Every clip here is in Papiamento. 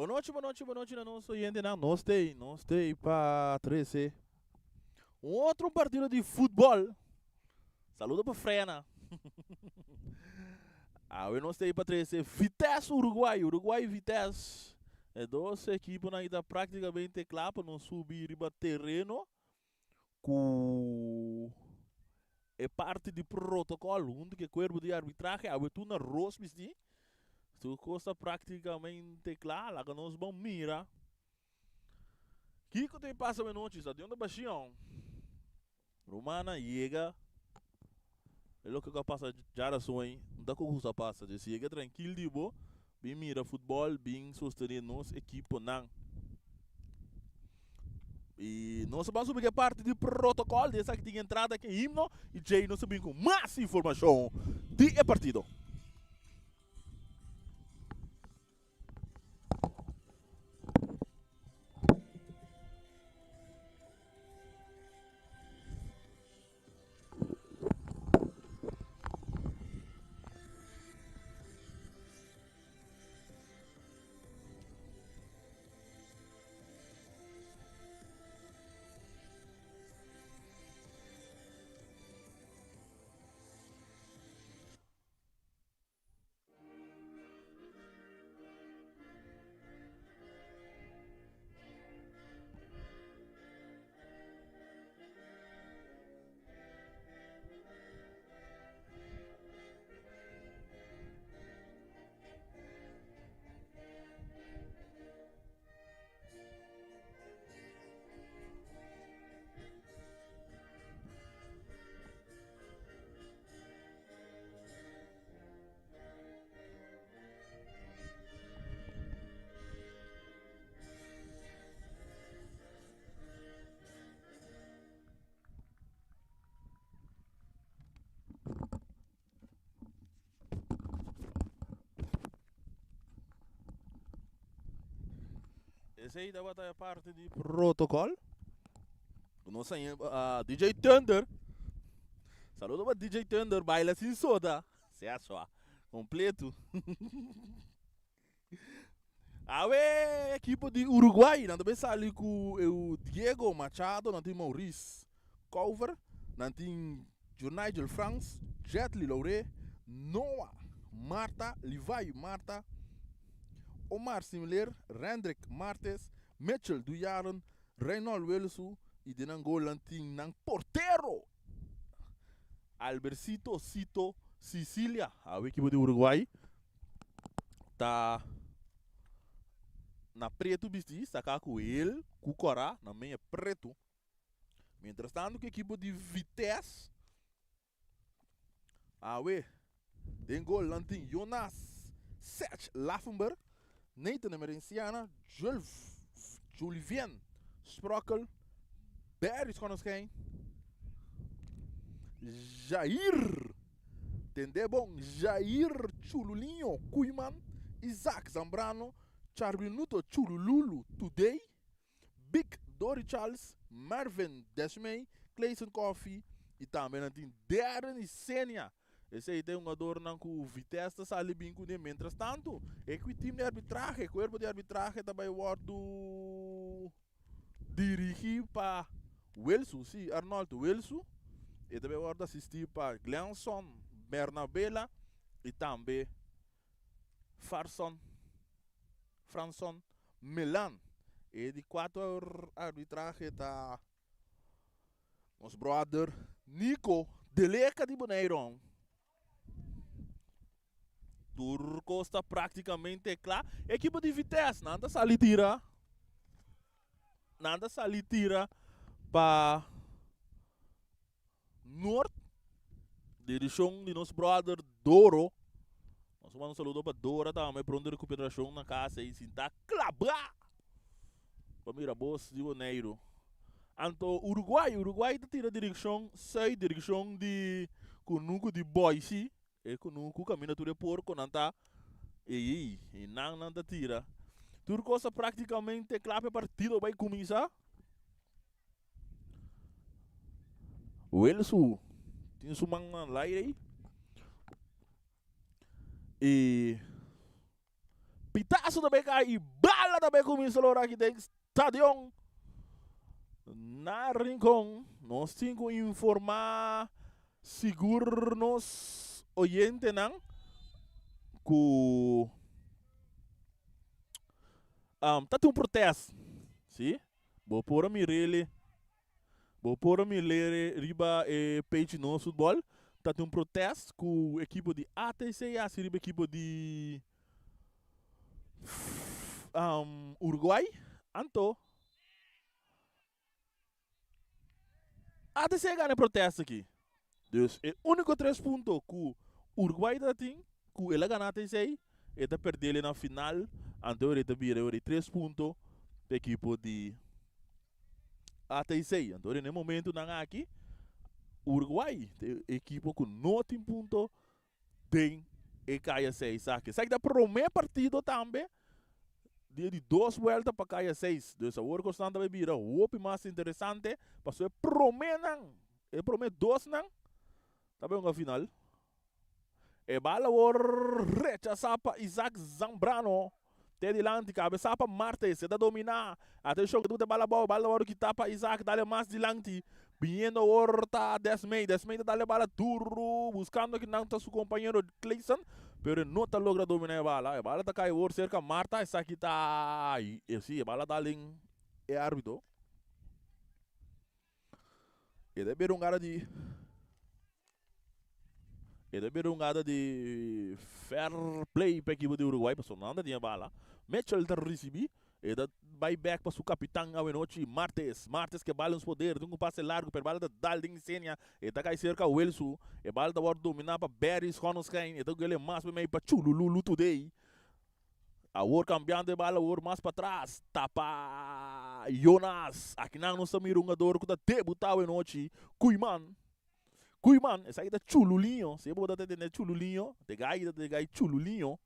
Bon nochi, bon nochi, bon nochi na nos oyentenan. Nos tei, nos tei pa trece un otro partido di futbol. Saludo pa Frena. Awe nos tei pa trece Vitesse Uruguay, Uruguay Vitesse. E dos ekiponan ta prácticamente kla pa nos subi riba tereno ku e parti di protocol hunto ku e cuerpo di arbitrahe awe tur na ros bisti. Tur kos ta prácticamente kla, laga nos bon mira kiko ta pasa awe nochi. Stadion ta bashion. Rumannan yega e loke ku a pasa djarason ei no ta ku gusta pasa dje. Si yega trankil di bo bin mira futbòl bin sostené nos ekiponan. I nos a ban subi ku e parti di protokòl di esaki tin entrada ku e himno i djei nos a bin ku mas informashon di e partido. Esey tabata e parti di protocol. Nos a DJ Thunder. Saludo pa DJ Thunder, baila sin soda. Sea sua, completo. Awe equipo di Uruguay, nan ta sali ku eu Diego Machado, nan tin Maurice Cover, nan tin Nigel Frans, Jetly Laure, Noah Marta, Levi Marta, Omar Simler, Rendrick Martes, Mitchell Duyaren, Reynold Wilsu y den nan gol nan tin nan portero Albercito Cito Sicilia. Awe ekipo di Uruguay ta na pretu bisti, saka ku hel ku kora na meña pretu. Mientras tanto ku ekipo di Vitesse Awe, den gol nan tin Jonas Sech Laffenberg, Nathan Emerenciana, Julivien Sprokkel, Barry Schonneschijn, Jair, tende bon, Jair Chululinho Koeiman, Isaac Zambrano, Charwinuto Chulululu Today, Big Dory Charles, Mervin Desmay, Clayson Coffie y tambe nan tin Darren y Senia. Esey ta e hungadornan cu Vitesse ta sali bin cune. Mientras tanto e cu e team di arbitrahe, e cuerpo di arbitrahe ta bay wordo dirigi pa Wilsu, si Arnold Wilsu. E ta bay wordo asisti pa Glenson Bernabela y tambe Farson, Franson Milan. E di cuatro arbitrahe ta nos brother Nico Deleca di Bonaire. Tur cos ta practicamente cla. Equipo di Vitesse, nan ta sali tira. Nan ta sali tira pa Noord. Direccion di nos brother Doro. Nos manda un saludo pa Dora tambe. Pronto recuperacion na casa y sinta claba. Pa mira bos di Boneiru. Anto Uruguay, Uruguay ta tira direccion zuid, direccion di kunuku di Boise. E kunuku kaminda tur e porkonan ta ei i nan nan ta tira. Tur kos ta praktikamente kla pa e partido bai kuminsá. Wilsu tin su man na laire ei. I Pitazo ta bay cay y bala ta bay cuminsa lora aki den stadion na Rincon. Nos tin cu informa sigur nos oyentenan cu ta tin un protest, si. Bo por a mir'ele. Bo por a mir'e riba e page Nos Futbol. Ta tin un protest cu ekipo di ATC haci riba ekipo di Uruguay. Anto ATC a gana e protest aki. Dus e unico tres punto cu Uruguay ta tin cu el a gana ATC e ta perdele na final. Anto e ta bira e tres punto pa ekipo di ATC. Anto den e momentonan aki Uruguay ta e ekipo cu no tin punto den e kaya seis aki. Esaki ta prome partido tambe di di dos vuelta pa kaya seis. Dus awor cosnan ta bay bira hopi mas interesante pasobra e promenan, e prome dosnan ta bay hunga final. E bal awor rechasa pa Isaac Zambrano. Te dilanti, kabesa pa Martes, e ta dominá. Atenshon, ke ta bala abou, bala ta wòrdu kitá pa Isaac, dale mas dilanti. Biniendo awor ta Desmey, Desmey ta dale bala duru, buskando kinan ta su kompañero Clayson, pero e no ta logra dominá e bala. E bala ta kai awor serka Marta, esaki ta, si, e bala ta den e árbitro. E ta bira un gara di E ta bira un gara di fair play pa ekipo di Uruguay pasobra nan ta tin e bala. Mitchell ta risibi, e ta bai bek pa su kapitan awenochi Martes. Martes ke bala en su poder, tin un pase largu pero e bala ta dal den Isenia, e ta kai serka Wilsu. E bala ta wòrdu dominá pa Barry Schonenschijn, e ta gele mas pa mei pa Chulululu Today. Awor cambiando e bala awor mas patras. Tapa Jonas. Akinan nos ta mira un hungador cu ta debuta awe nochi. Koeiman. Koeiman. Esaki ta Chululinho. Si bo ta tende Chululinho. De gai ta de gai Chululinho.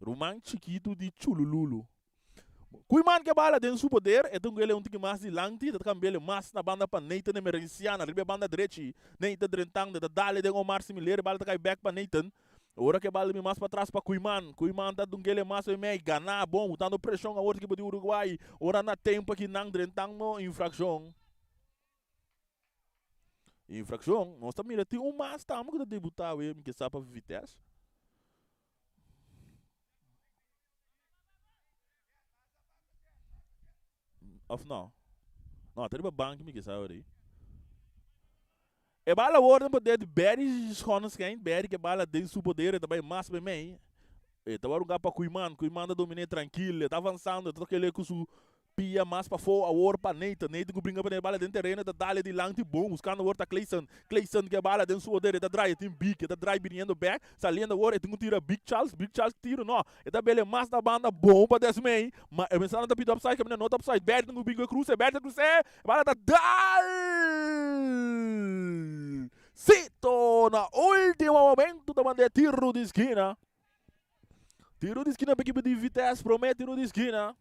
Ruman chikitu di Chulululu. Koeiman ke bala den su poder. E ta un gele un tiki mas dilanti. Ta cambiele mas na banda pa Nathan Emerenciana. Riba e banda drechi. Nathan drentando. Ta dale den Omar Similer. E bala ta cay bek pa Nathan. Ora ke bal mi mas patras pa Koeiman. Koeiman ta dungele mas oi mei. Gana bon, botando preshon awor ekipo di Uruguay. Ora na tempo aki nan drentando infrakshon. Infrakshon. Nos ta mira tin un mas tambe ku ta debuta awe mi ke sa pa Vitesse. Of no? No, ta riba banki mi ke sa ora ei. E bala worde poder di Barry Schonenschijn. Barry ke bala den su poder, e ta bai mas pa mei. E ta wòrdu pa Koeiman. Koeiman ta dominé trankil. E ta avansando, e ta toka el'e ku su pia mas pafó awor pa Nathan. Nathan ku bringa pa e bala den tereno, e ta dal e dilanti bon, buskando awor ta Clayson. Clayson ke bala den su poder, e ta drai, e tin big, e ta drai biniendo bèk, saliendo awor, e tin ku tira Big Charles. Big Charles tiro no, e ta bele mas na banda bon pa Desmay. Ma e mensana ta pidi opside, kaminda no ta opside. Barry tin ku bin ku e kruse, Barry ta krus'é. Bala ta dal! Sito na ultimo momento ta manda e tiro di skina. Tiro di skina pa ekipo di Vitesse, prome tiro di skina.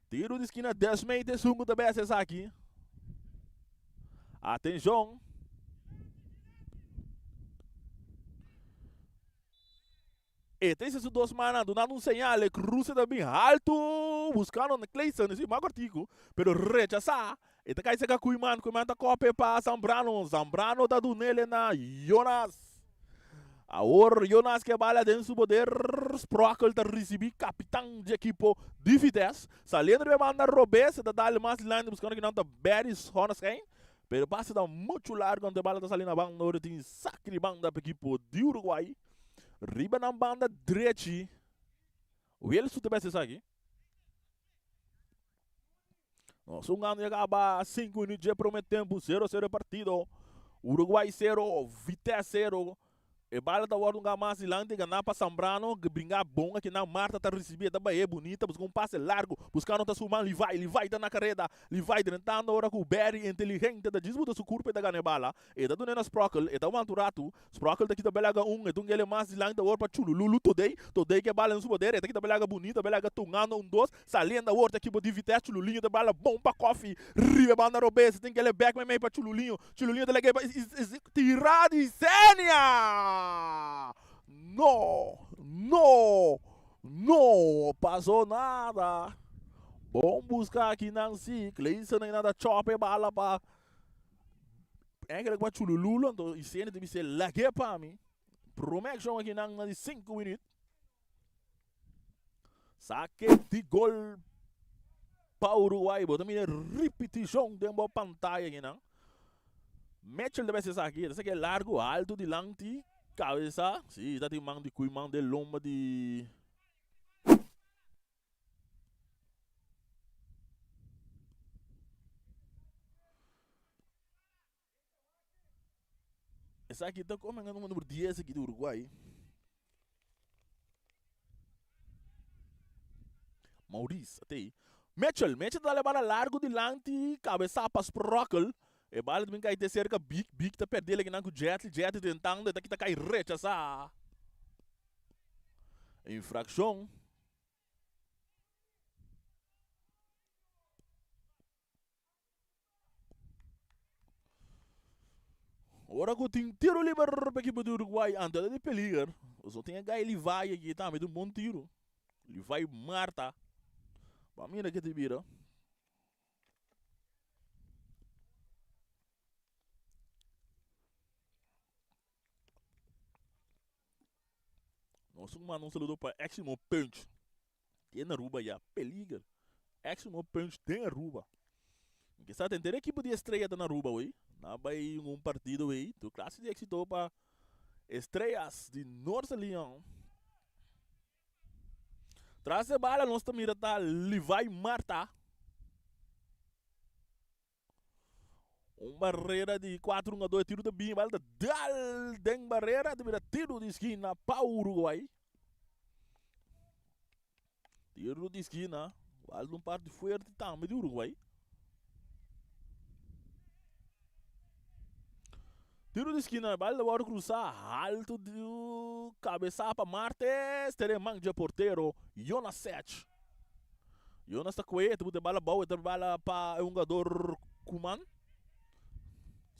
Tiro di skina Desmay ta esun ku ta bes esaki. Atenshon. E ta hisa su dos mannan dunando un señal, e cruce ta bin haltu buscando na Clayson, esi mas cortico, pero rechasa. E ta cay cerca Koeiman, Koeiman ta copia pa Zambrano, Zambrano ta dunele na Jonas. Awor Jonas ke bala den su poder, Sprockel ta ricibi capitan di equipo di Vitesse. Saliendo riba e banda robes, e ta dal mas dilanti buscando kinan ta Barry Schonestein, pero pase ta mucho largo anto e bala ta sali na banda ora tin saque di banda pa equipo di Uruguay. Riba nan banda drechi. Wilson ta bes esaki. Nos un gano llega ba 5 minutos dje prome tempo 0-0 e partido. Uruguay 0, Vitesse 0. E bala ta wòrdu un mas dilanti ganá pa Zambrano bringa bon aki nan Marta ta risibí e ta bah'é bunita buska un pase largu buskando ta su man Levi Levi ta na kareda Levi drentando ora ku Barry inteligente ta djis buta su kurpa e ta gana e bala e ta dun'é na Sprockel e ta wanta un ratu Sprockel ta kita belaga un, e ta un gele mas dilanti awor pa Chulululu Todey, Todey ke bala en su poder, e ta kita belaga bunita, belaga tungando un dos, saliendo awor ta ekipo di Vitesse, Chululinho ta bala bon pa Koffie, riba e banda robes, e tin gele bek meimei pa Chululinho, Chululinho ta lege pa tira di Senia! No! No! No pasó nada. Bon buska aki nan si. Clayson ei nada chop e bala pa eigenlijk pa Chulululo anto Isenia ta bis'é lag'é pa mi. Prome akshon aki nan na di sinku minüt. Sake di gol pa Uruguay. Bo ta mira ripitishon den bo pantaya aki nan. Mitchell ta bes esaki. Ta sake largu altu dilanti. Kabesa. Si, ta tin man di Koeiman den lomba di. Esaki ta come nga number 10 aki di Uruguay. Maurice, atei. Mitchell, Mitchell ta dale bala largo dilanti, cabeza pa Sprockel. E bala ta bin cai te cerca Big, Big ta perde el akinan cu Jetli, Jetli tentando, e ta kita cai rechasa. Infraccion. Ora ku tin tiro liber pa ekipo di Uruguay anto ta di peliger. Pasobra tin e gai Levi aki tambe tin un bon tiro. Levi Marta. Bo a mira ke ta bira. Nos un manda un saludo pa Eximo Punch. Den Aruba ya peliger. Eximo Punch den Aruba. Ke sa tenter ekipo di Estrella ta na Aruba wey. Na bay un partido wey. Tu klase di exito pa Estrellas di Noordse Leon. Tras e bala nos ta mira ta Levi Marta. Un barrera di 4 un a 2 tiro ta bin bal ta dal den barrera ta bira tiro di skina pa Uruguay. Tiro di skina bal un parti fuerte tambe di Uruguay. Tiro di skina bal ta wòrdu krusá alto di kabesa pa Martes tere man dje portero Jonas Sech. Jonas ta kue, e ta buta e bala abou, e ta bala pa e hungador Koeman.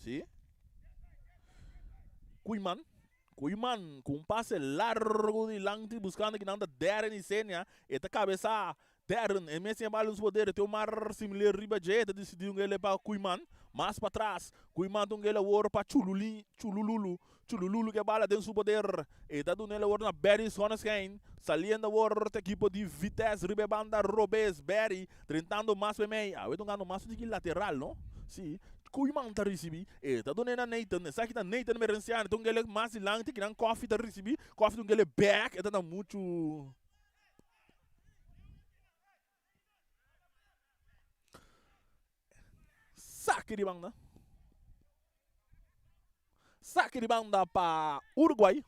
Si. Koeman. Koeman ku un pase largo dilanti buskando kinan ta Darren Isenia. E ta kabesá Darren, e mes tin e bala den su poder, e tin Omar Similer riba dje, e ta disidí un gele pa Koeman. Mas patras, Koeman ta un gele awor pa Chululin, Chulululu. Chulululu ku e bala den su poder, e ta duna el awor na Barry Zonneschijn. Saliendo awor ta ekipo di Vitesse riba e banda robes. Barry drentando mas p'e mei. Awe ta hungando mas un tiki lateral, no? Si, Koeman ta risibí, e ta dun'e na Nathan. Esaki ta Nathan Merenciano, e ta un gele mas dilanti, kinan Koffie ta risibí. Koffie ta un gele bèk, e ta na muchu. Saki di banda. Saki di banda pa Uruguay.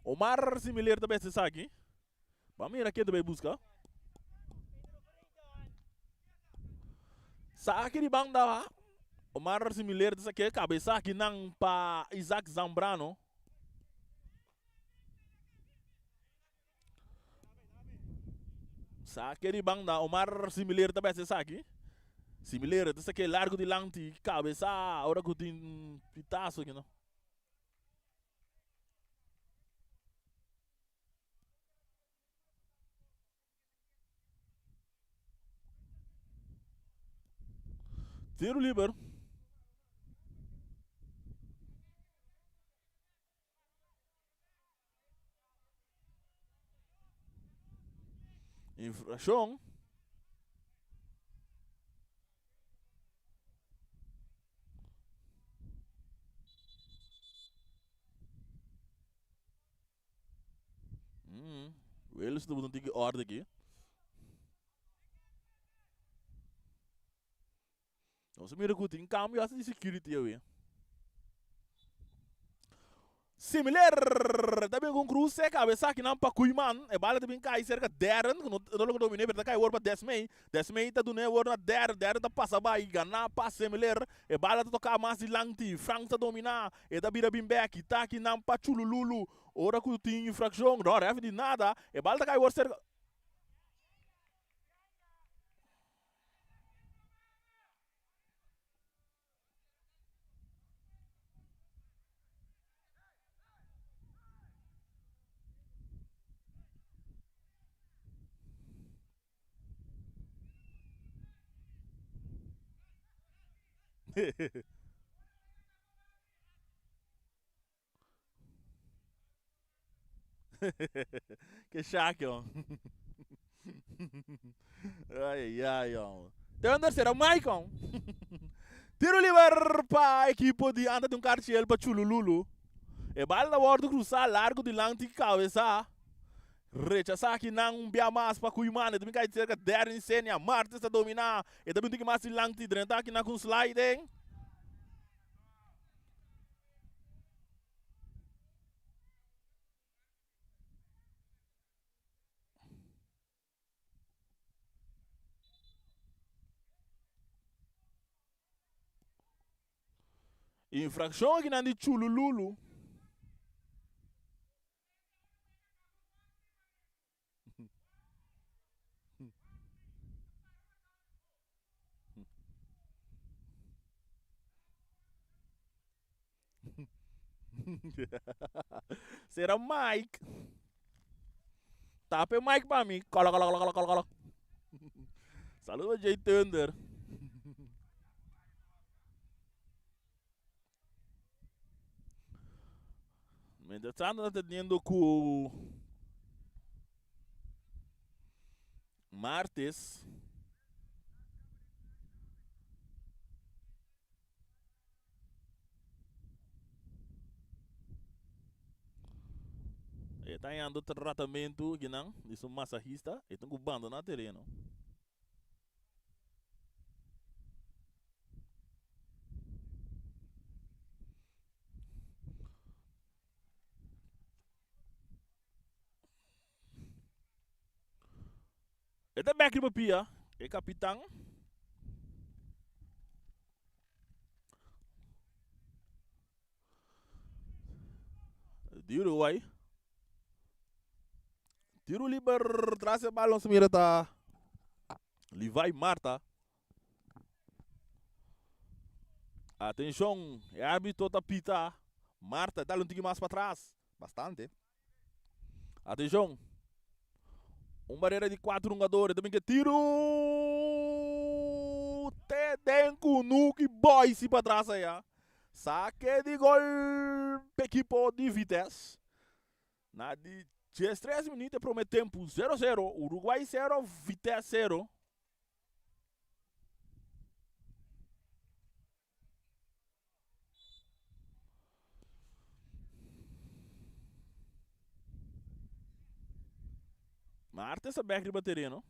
Omar Similer ta beste saki. Ba mira ken ta bay busca. Saki di banda. Omar Similer ta saki cabeza aki nan pa Isaac Zambrano. Sake di banda Omar Similer ta bes esaki. Similer ta sake largo dilanti cabeza ora cu tin pitazo aki no. Tiro liber. Infraccion. Mm. Wales ta un tiki orde aki. Nos a mira ku tin kambio hasta di security awe. Similar ta bin ku un kruse kabesa akinan pa Koeiman. E bala ta bin kai serka Darren ku no no logra dominé pero ta kai awor pa Desmey. Desmey ta dun'é awor na Darren. Darren ta pasa bai gana pa Similar. E bala ta toka mas dilanti. Frank ta dominá. E ta bira bin bek. Ta akinan pa Chulululu. Ora ku tin infrakshon. No ref di nada. E bala ta kai awor serka. Ke shak jong. Ai ai ai jong. Thunder sera Mike jong. Tiro liber pa ekipo di anda di un karchiel pa Chulululu. E bal ta wordo cruza largo dilanti cabeza. Rechasa aki nan un bia mas pa Koeiman. E ta bin kai cerca Darren Senia. Martes ta domina. E ta bin tiki mas dilanti. Drenta aki nan cu un sliding. Infraccion aki nan di Chulululu. Sera Mike. Tapa e Mike pa mi. Kolo, kolo, kolo, kolo, kolo. Saludos Jay Thunder. Mientras tanto ta teniendo ku Martes. E ta hañando tratamentu akinan di su masahista. E tin ku bandoná tereno. E ta bek riba pia, e kapitan. Di Uruguay. Tiro liber tras e balon se mira ta Levi Marta. Atenshon, e arbitro ta pita. Marta dal un tiki mas pa tras. Bastante. Atenshon. Un barera di cuatro hungadores. También ke tiro. Te den Kunuki Boys pa tras allá. Saque di gol pa equipo di Vitesse. Na di 13 minuut e prome tempo 0-0. Uruguay 0, Vitesse 0. Maarten sa bek riba tereno.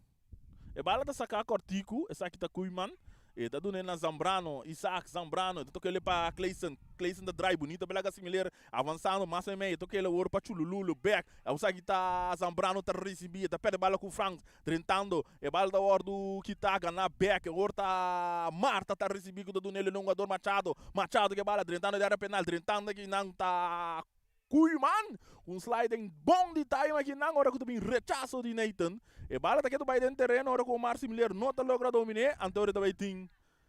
E bala ta saká kòrtiku, esaki ta Koeiman. E ta dun'é na Zambrano, Isaac Zambrano. E ta toka el pa Clayson. Clayson ta drai bunita bela Gasimiler avansando mas meimei. E toka el awor pa Chulululu bek. Esaki ta Zambrano ta risibí. E ta pèrdè bala ku Frans. Drentando, e bal ta wòrdu kitá, ganá bèk. Awor ta Marta ta risibí ku ta duna el hungador Machado. Machado ku e bala drentando di área penal. Drentando aki nan ta Koeiman. Un sliding bon di time aki nan ora ku ta bin rechaso di Nathan. E bala ta ketu bai den tereno ora ku Omar Similier no ta logra dominé. Anto ora ta bai tin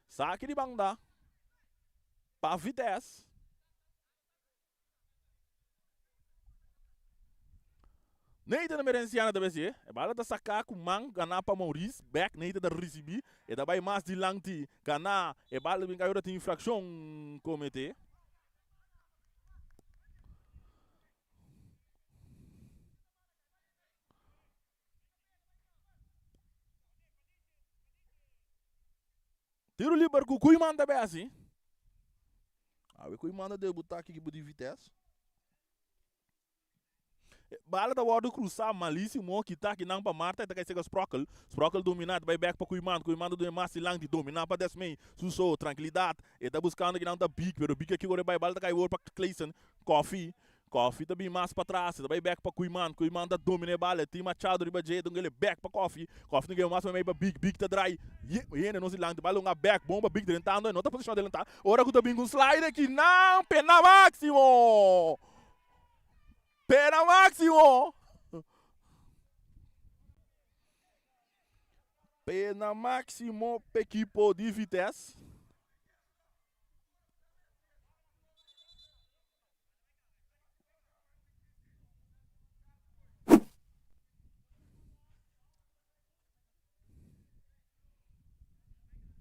saki di banda pa Vitesse. Nathan Emerenciana ta besi e bala ta saká ku man ganá pa Maurice bèk Nathan ta risibí e ta bai mas dilanti ganá e bala ta bin kai ora tin infrakshon kometé. Tiro liber ku Koeiman ta besi. Awe Koeiman ta debuta aki ekipo di Vitesse. Bala ta wordo cruza malisimo kita akinan pa Marta e ta kai sega Sprokkel. Sprokkel domina ta bai bek pa Koeiman. Koeiman ta duna mas dilanti domina pa Desmey. Suso trankilidad e ta buskando akinan ta Big pero Big aki ora e bai bala ta kai wor pa Clayson. Koffie. Koffie ta bin mas patras, e ta bai bek pa Koeiman. Koeiman ta domina e bala, e tin Machado riba dje, e ta gele bek pa Koffie. Koffie ta gele mas meimei pa Big, Big ta drai. Ye, hende no si lanti bala un a bek, bon pa Big drentando, e no ta posiciona adelanta. Ora ku ta bin ku un slide aki, nan, pena maximo! Pena maximo! Pena maximo p'ekipo di Vitesse.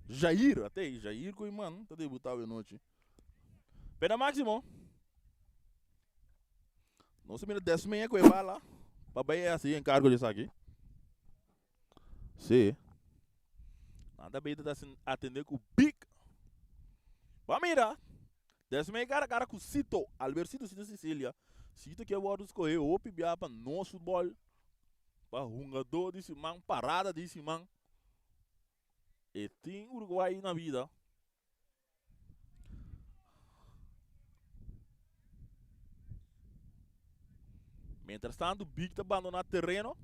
Jair, ate Jair Koeiman ta debuta awe nochi. Pena Maximo. Nos a mira Desmea ku e bala pa bai hasi enkargo di esaki. Sí. Nan ta beta ta atende ku Big. Bo a mira. Desmea kara kara ku Sito, Albercito Sito Sicilia. Sito ke wòrdu skohé hopi bia pa nos futbòl, pa hungadó di siman, parada di siman. E tin Uruguay na bida. Mientras tanto, Big ta bandona terreno.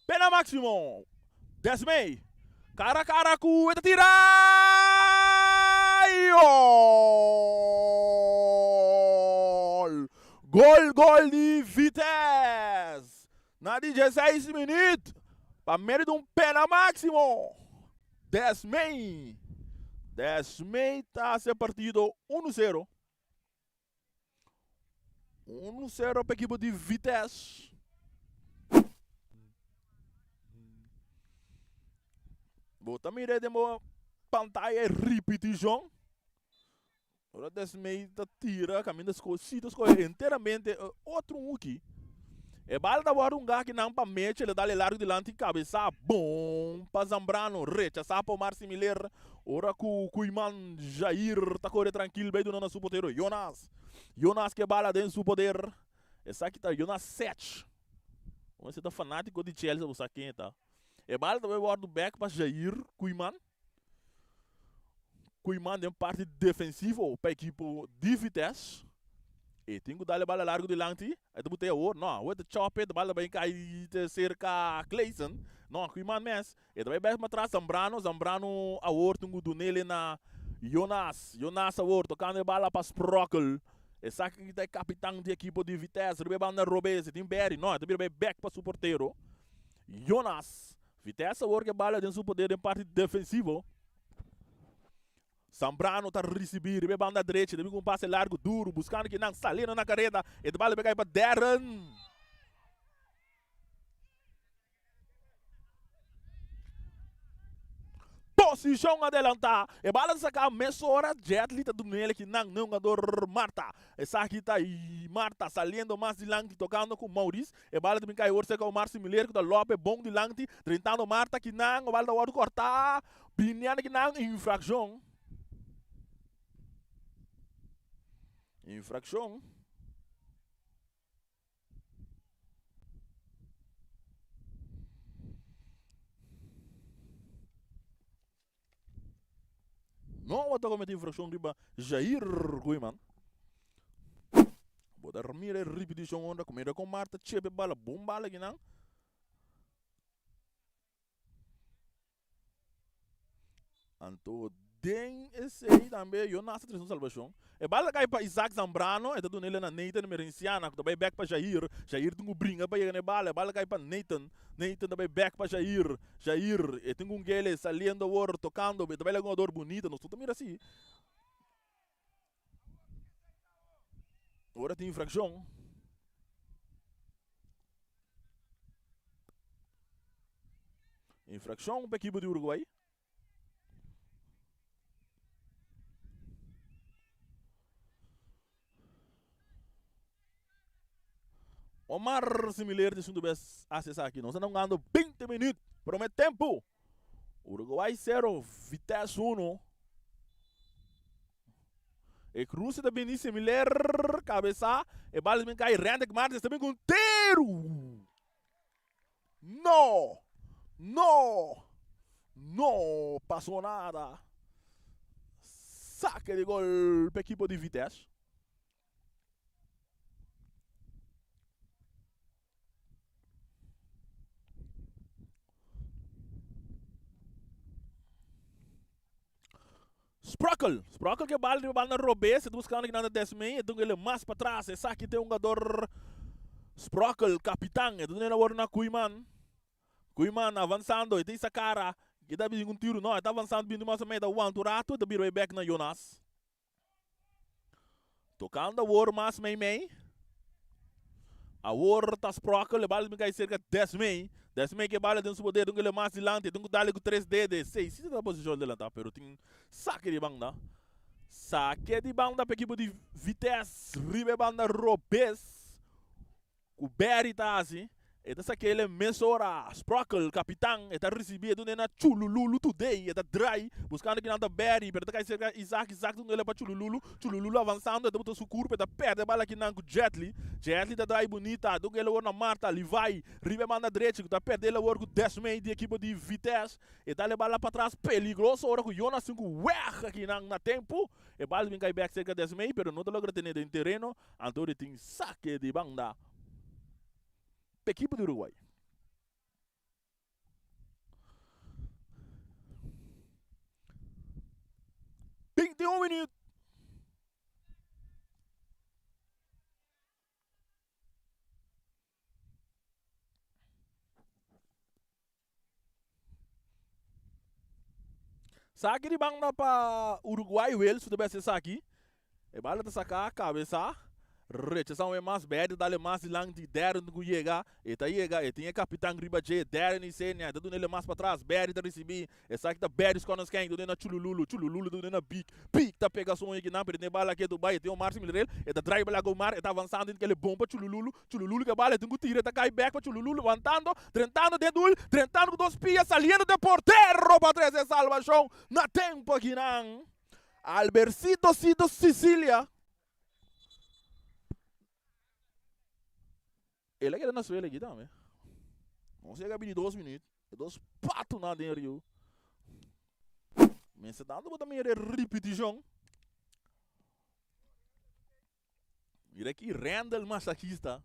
Pena Maximo. Desmey. Cara cara cu e ta tira. Gol! Gol gol di Vitesse. Na di 16 minuut. Pa medio di un pena Maximo. Desmey. Desmey ta haci e partido 1-0. 1-0 pa ekipo di Vitesse. Bo ta mira den bo pantaya e ripitishon. Ora Desmey ta tira kaminda si ta skohe enteramente otro huki. E bal ta wòrdu un gaki nan pa Mitchell, e dal e largu dilanti kabesa bon pa Zambrano, rechasá pa Omar Similer. Ora ku Koeiman Jair ta kore trankil bai duna na su potero Jonas. Jonas ke bala den su poder. Esaki ta Jonas Sech. Wen si ta fanátiko di Chelsea bo sa ken e ta. E bala ta bai wòrdu bèk pa Jair Koeiman. Koeiman den parti defensivo pa ekipo di Vitesse. E tin ku dal e bala largu dilanti. E ta but'é awor. No, awor e ta chòp e bala ta bai kai te serka Clayson. No, Koeiman mes. E ta bai bek matras Zambrano, Zambrano awor tin ku dunele na Jonas, Jonas awor tokando e bala pa Sprockel, esaki ta e kapitan di ekipo di Vitesse, riba e banda robes e tin Berry, no e ta bira bai bek pa su portero Jonas, Vitesse awor ke bala den su poder den parti defensivo. Zambrano ta risibi riba e banda drechi, ta bin ku un pase largu duru buskando kinan saliendo na kareda, e ta bala bai kai pa Darren. Posishon adelantá. E bala ta saká mesora. Jetli ta dun'el aki nan n'e hungador Marta. Esaki ta Marta saliendo mas dilanti tokando ku Maurice. E bala ta bin kai awor serka Omar Similer ku ta lope bon dilanti drentando Marta aki nan. E bala ta wòrdu kòrtá. Biniendo aki nan. Infrakshon. Infrakshon. No a comete infraccion riba Jair Koeiman. Bo ta mira e repeticion unda mira con Marta chepe bala bon bala kinan. Anto den esei tambe Jonas ta trese un salbashon. E bala ta kai pa Isaac Zambrano, e ta duna el na Nathan Merenciana ku ta bai bèk pa Jair. Jair tin ku bringa pa yega na e bala, e bala ta kai pa Nathan. Nathan ta bai bèk pa Jair. Jair, e tin ku un gele saliendo awor, tokando, e ta bai laga un jugador bunita, nos tur ta mira asi. Ora tin infraccion. Infraccion pa equipo di Uruguay. Omar Similer di segundo bes hace esaki. Nos anda jugando 20 minuut. Prome tempo. Uruguay 0, Vitesse 1. E cruce ta bini Similer cabeza. E bal ta cai Rendek Martins ta bin con tiro. No! No! No pasó nada. Saque de gol pa equipo di Vitesse. Sprockel, Sprockel ke bal riba banda robes, e ta buskando kinan ta Desmey, e ta dunga ele mas patras, esaki ta e hungador Sprockel, kapitan, e ta duna el awor na Koeiman, Koeiman avansando, e ta isa kara. Ki ta bin un tiro no, e ta avansando bini mas o menos, e ta wanta un rato, e ta bira bay bek na Jonas. Tocando awor mas meimei. Awor ta Sprockel, e bala bin cay cerca Desmey. Desmey ke bala den su poder, tin cu le mas dilanti, tin cu dale cu tres dede. Seis, si ta posicion delanta, pero tin sake di banda. Sake di banda pa ekipo di Vitesse, riba e banda robes. Ku Barry ta hasi, e ta sak'el e mesora. Sprockel, kapitan, e ta risibí, e dun'é na Chulululu Today, e ta drai, buskando kinan ta Barry, pero e ta kai serka Isaac, Isaac ta dun'el pa Chulululu, Chulululu avansando, e ta buta su kurpa, e ta pèrdè e bala kinan ku Jetli, Jetli ta drai bunita, dun el awor na Marta, Levi, riba e banda drechi, ku ta pèrdè el awor ku Desmay di ekipo di Vitesse, e ta le bala patras, peligroso ora ku Jonas tin ku wèg akinan na tempu, e bala bin kai bèk serka Desmay, pero no ta logra ten'é den tereno. Anto di tin sake di banda p'ekipo di Uruguay. 21 minuut. Saki di banda pa Uruguay, Wales ta bes esaki. E bala ta saka kabesa, rechasa un mas, Berry ta dale mas dilanti, Darren ku yega, e ta yega, e tin e kapitan riba dje, Darren Isenia, e ta duna ele mas patras, Berry ta risibi, esaki ta Berry Skonensken, ta duna na Chulululu, Chulululu ta duna na Big, Big ta pega su oña kinan, pero e tin e bala ketu bai, e tin Omar Similrel, e ta drive laga Omar, e ta avansando, e tin kele bon pa Chulululu, Chulululu ke bala, e tin ku tira, e ta kai bek pa Chulululu, wantando, drentando den doel, drentando ku dos pia, saliendo den portero pa trese salbashon na tempo akinan. Albercito Cito Sicilia. El a keda na suela aki tambe. Nos yega bini dos minuut, e dos patunan den riu. Mester tanto bo ta mira e ripitishon. Mira aki Randall masajista.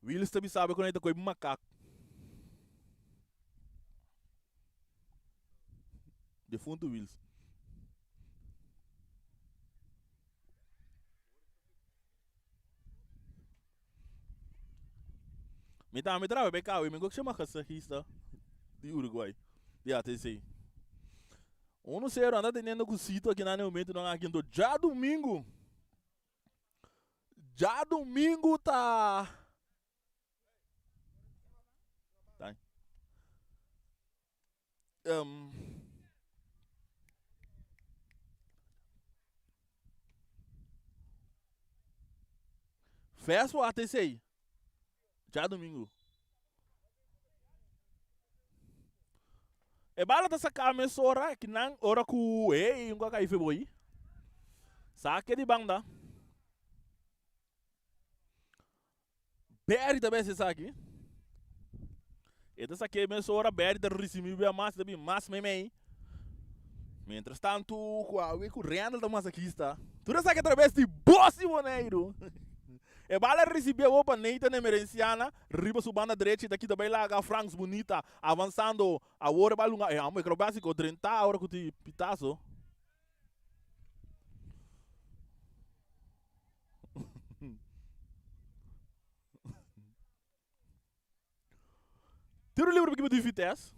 Willis ta bisa awe ku nan ta koe makaku. Defuntu Wills. Mi tambe traha bij KW, mi ook chama masajista di Uruguay, di ATC. Uno cero anda teniendo ku Cito aki na e momentonan aki, enton djadumingu. Djadumingu ta um, Fes ATC. Djadumingu. E bala ta saká mesora kinan ora ku hey un a kai feboi. Sake di banda. Berry ta bes esaki. E ta sake mesora Berry ta risibí bia mas ta bin mas meimei. Mientras tanto ku awe ku Randall ta masakista. Tur esaki atraves di Bos di Boneiru. E bala risibi awor pa Nathan Emerenciana riba su banda drechi ta kita bay laga Frans Bunita avansando awor e bala lunga e amo e creo basico drenta ora cu ti pitazo. Tiro libre pa ekipo di Vitesse.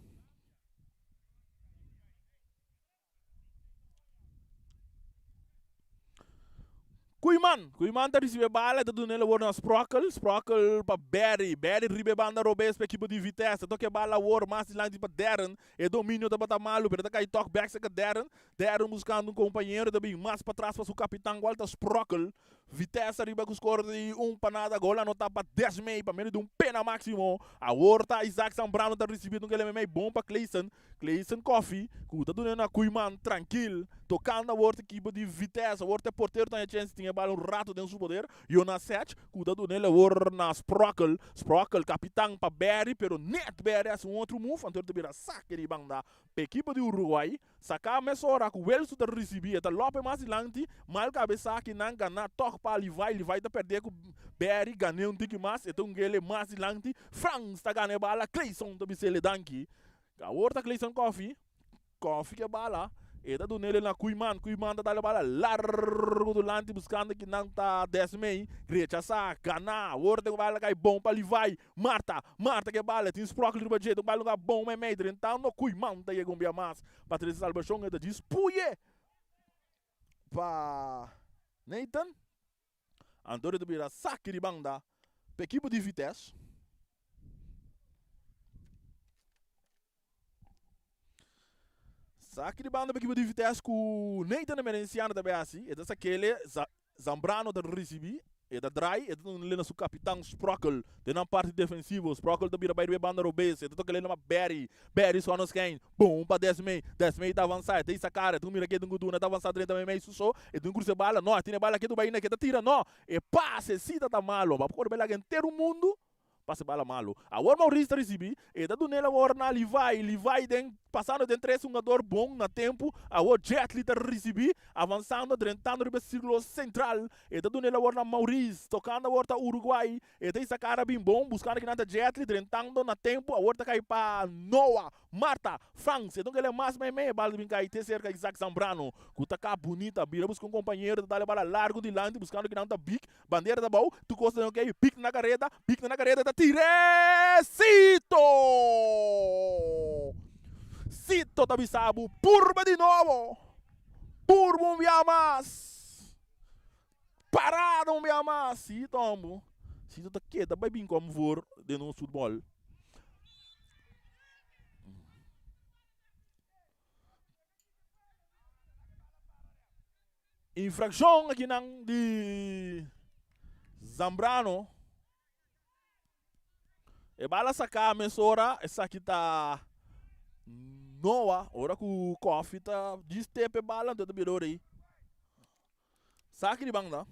Koeiman, Koeiman ta risibi e bala, e ta duna el awor na Sprockel, Sprockel pa Barry, Barry riba e banda robes pa ekipo di Vitesse, ta toka e bala awor mas dilanti pa Darren, e dominio tabata malu pero ta kai tok bek serka Darren, Darren buskando un kompañero ta bin mas patras pa su kapitan kual ta Sprockel, Vitesse ariba ku skor di un pa nada, gol anotá pa Desmey pa medio di un pena máksimo. Awor ta Isaac Zambrano ta risibí un keleme mei bon pa Clayson. Clayson Coffie ku ta dun'é na Koeiman trankil. Tokando awor ta ekipo di Vitesse. Awor ta e portero ta haña chèns di tin e bal un rato den su poder. Jonas Sech ku ta dun'é awor na Sprockel. Sprockel kapitan pa Barry pero nèt Barry hasi un otro move anto ta bira sake di banda pa ekipo di Uruguay. Saká mesora ku Wilson ta risibí e ta lòp e mas dilanti, mal kabesá ki nan ganá tòg. tòg pa Levi, Levi ta pèrdè ku Barry gan'é un tiki mas, e ta un gele mas dilanti, Frans ta gana e bala, Clayson ta bis'é danki. Awor ta Clayson Coffie. Koffie ke bala, e ta dunele na Koeiman, Koeiman ta dale bala largo dulanti buscando ki nan ta Desmey, rechasa, gana, awor ta bala kai bon pa Levi, Marta, Marta ke bala, tin Sprokkel riba dje, ta bala un bon meimei, drentando Koeiman ta yega un bia mas pa trese salbashon, e ta djis puye pa Nathan. Antonio ta bira saki di banda pa ekipo di Vitesse. Saki di banda pa ekipo di Vitesse ku Nathan Emerenciano ta bay hasi. E ta sakele, Zambrano ta risibi, e ta draai, e ta duna na su kapitan Sprokkel den nan parti defensivo. Sprokkel ta bira bay riba e banda robes, e ta toka lena pa Barry. Barry sòna skèn, bon pa Desmey. Desmey ta avansá, e ta hisa kara, e ta mira ke tin ku duna, e ta avansá drenta meimei su so, e tin krusa e bala, no, e tene bala ke tu bai na ke ta tira, no, e pase si ta ta malo, ba por kore bai laga henter un mundu pase bala malo. Awor Maurice ta risibí, e ta dun'el awor na Levi, Levi den pasando den tres hungador bon na tempu, awor Jetly ta risibí, avansando drentando riba e sirkulo sentral, e ta dun'el awor na Maurice, tokando awor ta Uruguay, E ta hisa kara bin bon, buskando kinan ta Jetly, drentando na tempu, awor ta kai pa Noah, Marta, Frans, e ta un kele mas meimei, e bala ta bin kai te serka Isaac Zambrano, ku ta ka bunita, bira buska un kompañero, ta dal e bala largu dilanti, buskando kinan ta Big, bandera ta bou, tur kos ta den okey, Big na kareda, Big na kareda, ta tir'é! Sito! Sito ta bisa bo, purba di nobo! Purba un bia mas! Parada un bia mas. Si tombo. Si ta keda bai bin kom voor den nos futbol. Infraccion aki nan di Zambrano. E bala saca mesora, esaki ta Noah, ora cu Koffie ta djis tepe bala anto e ta bira ora ei. Saki di banda.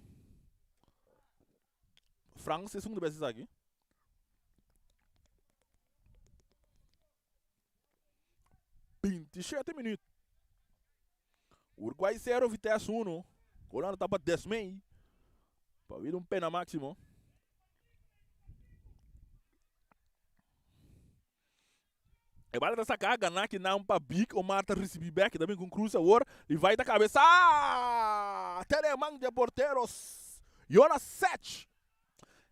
Frans esun ta besi esaki. 27 minuut. Uruguay 0, Vitesse 1. Holanda ta pa desmei. Pa vida un pena máximo. E bala ta saca, gana ki nan pa Big Omar ta ricibi bek, ta bin cu un cruce awor, Levi ta cabeza! Teleman de porteros, Jonas Sech.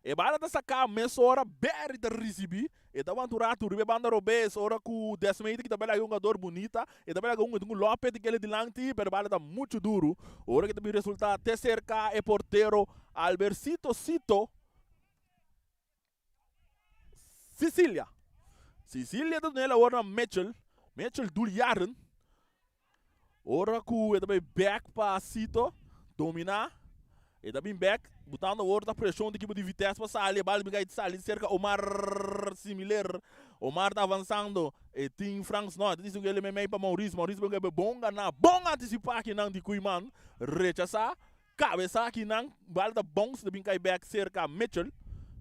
E bala ta saca mesora, Barry ta ricibi, e ta wanta un rato riba e banda robes, ora cu Desmeide ki ta bela hungador bunita, e ta bela un un lope di kele dilanti, pero e bala ta mucho duro, ora ki ta bin resulta te cerca e portero Albercito Sito. Sicilia. Sicilia ta dun'el awor na Mitchell. Mitchell Duljaren. Ora ku e ta bai bek pa Sito. Dominá. E ta bin bek. Butando awor ta preshon di ekipo di Vitesse pa sali. E bal bin kai sali serka Omar Similer. Omar ta avansando. E tin Frans no. E ta disi ku el e meimei pa Maurice. Maurice bin kai bon ganá. Bon antisipá akinan di Koeiman. Rechasá. Cabeza aki nan bal ta bon si ta bin cay bek cerca Mitchell.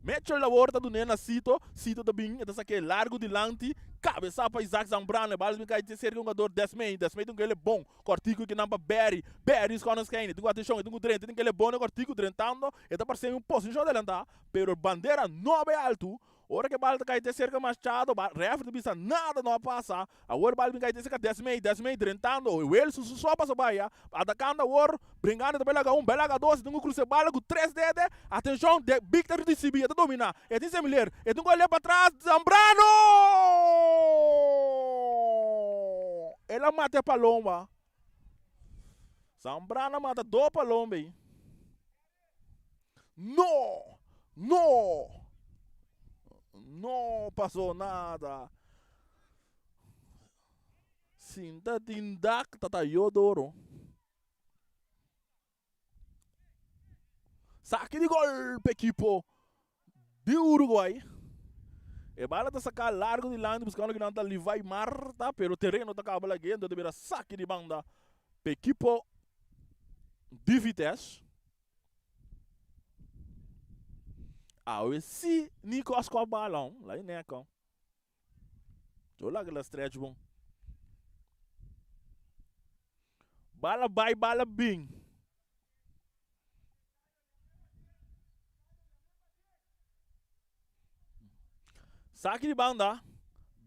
Mitchell awor ta dun'é na Sito. Sito ta bin e ta sak'é largo dilanti. Cabeza pa Isaac Zambrano. E bal ta bin cay cerca hungador Desmay. Desmay tin un kele bon. Cortico aki nan pa Barry. Barry scono skein. E tin cu atencion. E tin cu drenta. E tin kele bon e cortico drentando. E ta parce un posicion adelanta. Pero bandera no bay alto. Ora ku e bal ta kai te serka Machado, rèfri ta bisa nada no a pasa. Awor e bal bin kai te serka Desmey, Desmey drentando, Wilson su so pasa bai ya, atakando awor, bringando ta bai laga un, bai laga dos, e tin ku krusa e bala ku tres dede, atenshon, de Big ta risibí, e ta dominá, e tin Semiler, e tin ku alé patras, Zambrano! El a mata e palomba. Zambrano a mata dos palomba ei. No! No! No pasó nada. Sinta tin dak ta ta yodoro. Saki di gol pa ekipo di Uruguay. E bala ta saká largo dilanti buskando kinan ta Levi Marta, pero tereno ta kaba lag'é, enton ta bira saki di banda pa ekipo di Vitesse. Awe si Nico a score balon, la e nèkò. Yo laga la stretch bon. Bala bai, bala bin. Saki di banda,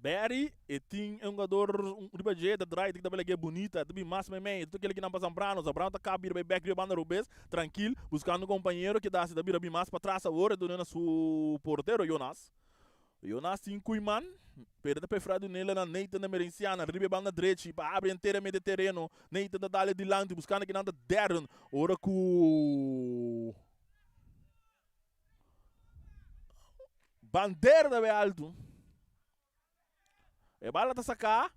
Barry e tin e hungador riba dje, ta draai, ta kita bela bunita, ta bin mas meimei, e ta toca kinan pa Zambrano, Zambrano ta caba bira bay bek riba banda robes, trankil, buscando un compañero, keda haci ta bira bin mas patras awor, e duna na su portero Jonas. Jonas tin Koeiman, pero ta prefera dunela na Nathan de Merenciana riba e banda drechi pa habri enteramente e tereno. Nathan ta dale dilanti buscando kinan ta Darren ora cu bandera ta bay alto. E bala ta saká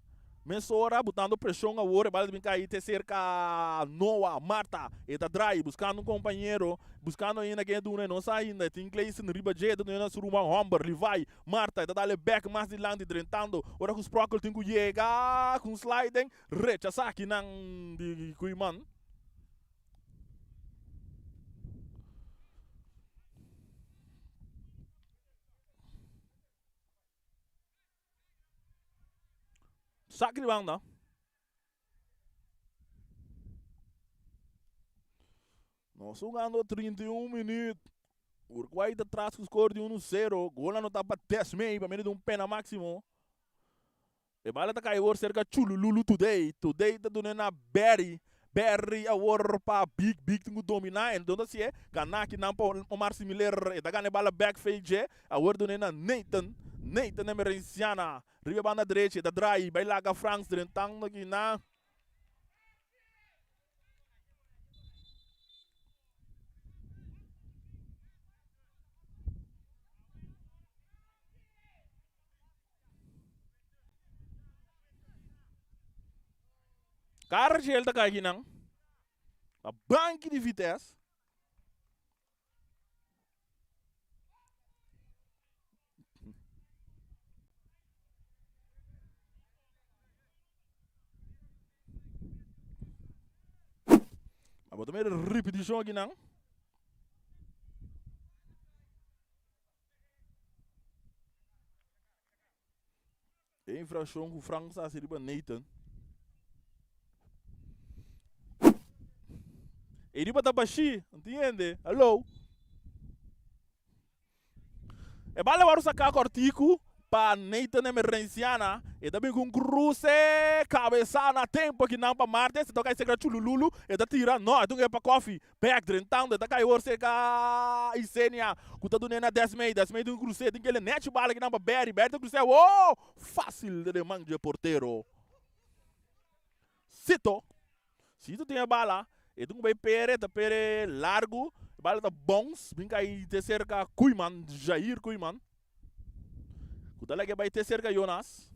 mesora botando preshon awor e bala ta bin kai te serka Noah Marta e ta drai buskando un kompañero buskando ainda ken e duna e no sa ainda e tin Clayson riba dje e ta duna na su ruman hòmber Levi Marta e ta dal e bèk mas dilanti drentando ora ku Sprokel tin ku yega ku un sliding rechasá kinan di Koeiman. Sak di banda. Nos jugando 31 minuut. Uruguay ta tras ku score di 1-0. Gol anotá pa Desmey pa medio di un pena máximo. E bala ta kai awor serka Chulululu Today. Today ta duna na Barry. Barry awor pa Big. Big tin ku dominá. En don ta sié gana akinan pa Omar Similer. E ta gana e bala bek fei dje. Awor duna na Nathan. Nathan Emerenciana. Riba e banda drechi e ta drai bai laga Frans drentando akinan. Kargel ta kai kinan. A banki di Vitesse. A bota mira repeticion akinan. E infraccion cu Frans a haci riba Nathan. E riba ta bashi, entiende? Hallo. E bala wòrdu saká kòrtiku pa Nathan Emerenciana. E ta bin ku un kruse kabesá na tempu akinan pa Martes. E toka e sekra Chulululu. E ta tira, no, e ta un e pa Kofi. Bek drentando e ta kai wor serka Isenia ku ta dun'é na Desmey. Desmey tin un krusé, tin kele nèchi bala akinan pa Berry. Berry ta krusé, woo! Fásil den e man dje portero. Sito. Sito tin e bala. E tin ku bai pere, ta pere largu. E bala ta bons, bin kai te serka Koeiman, Jair Koeiman. Ku ta lag'é bai te serka Jonas.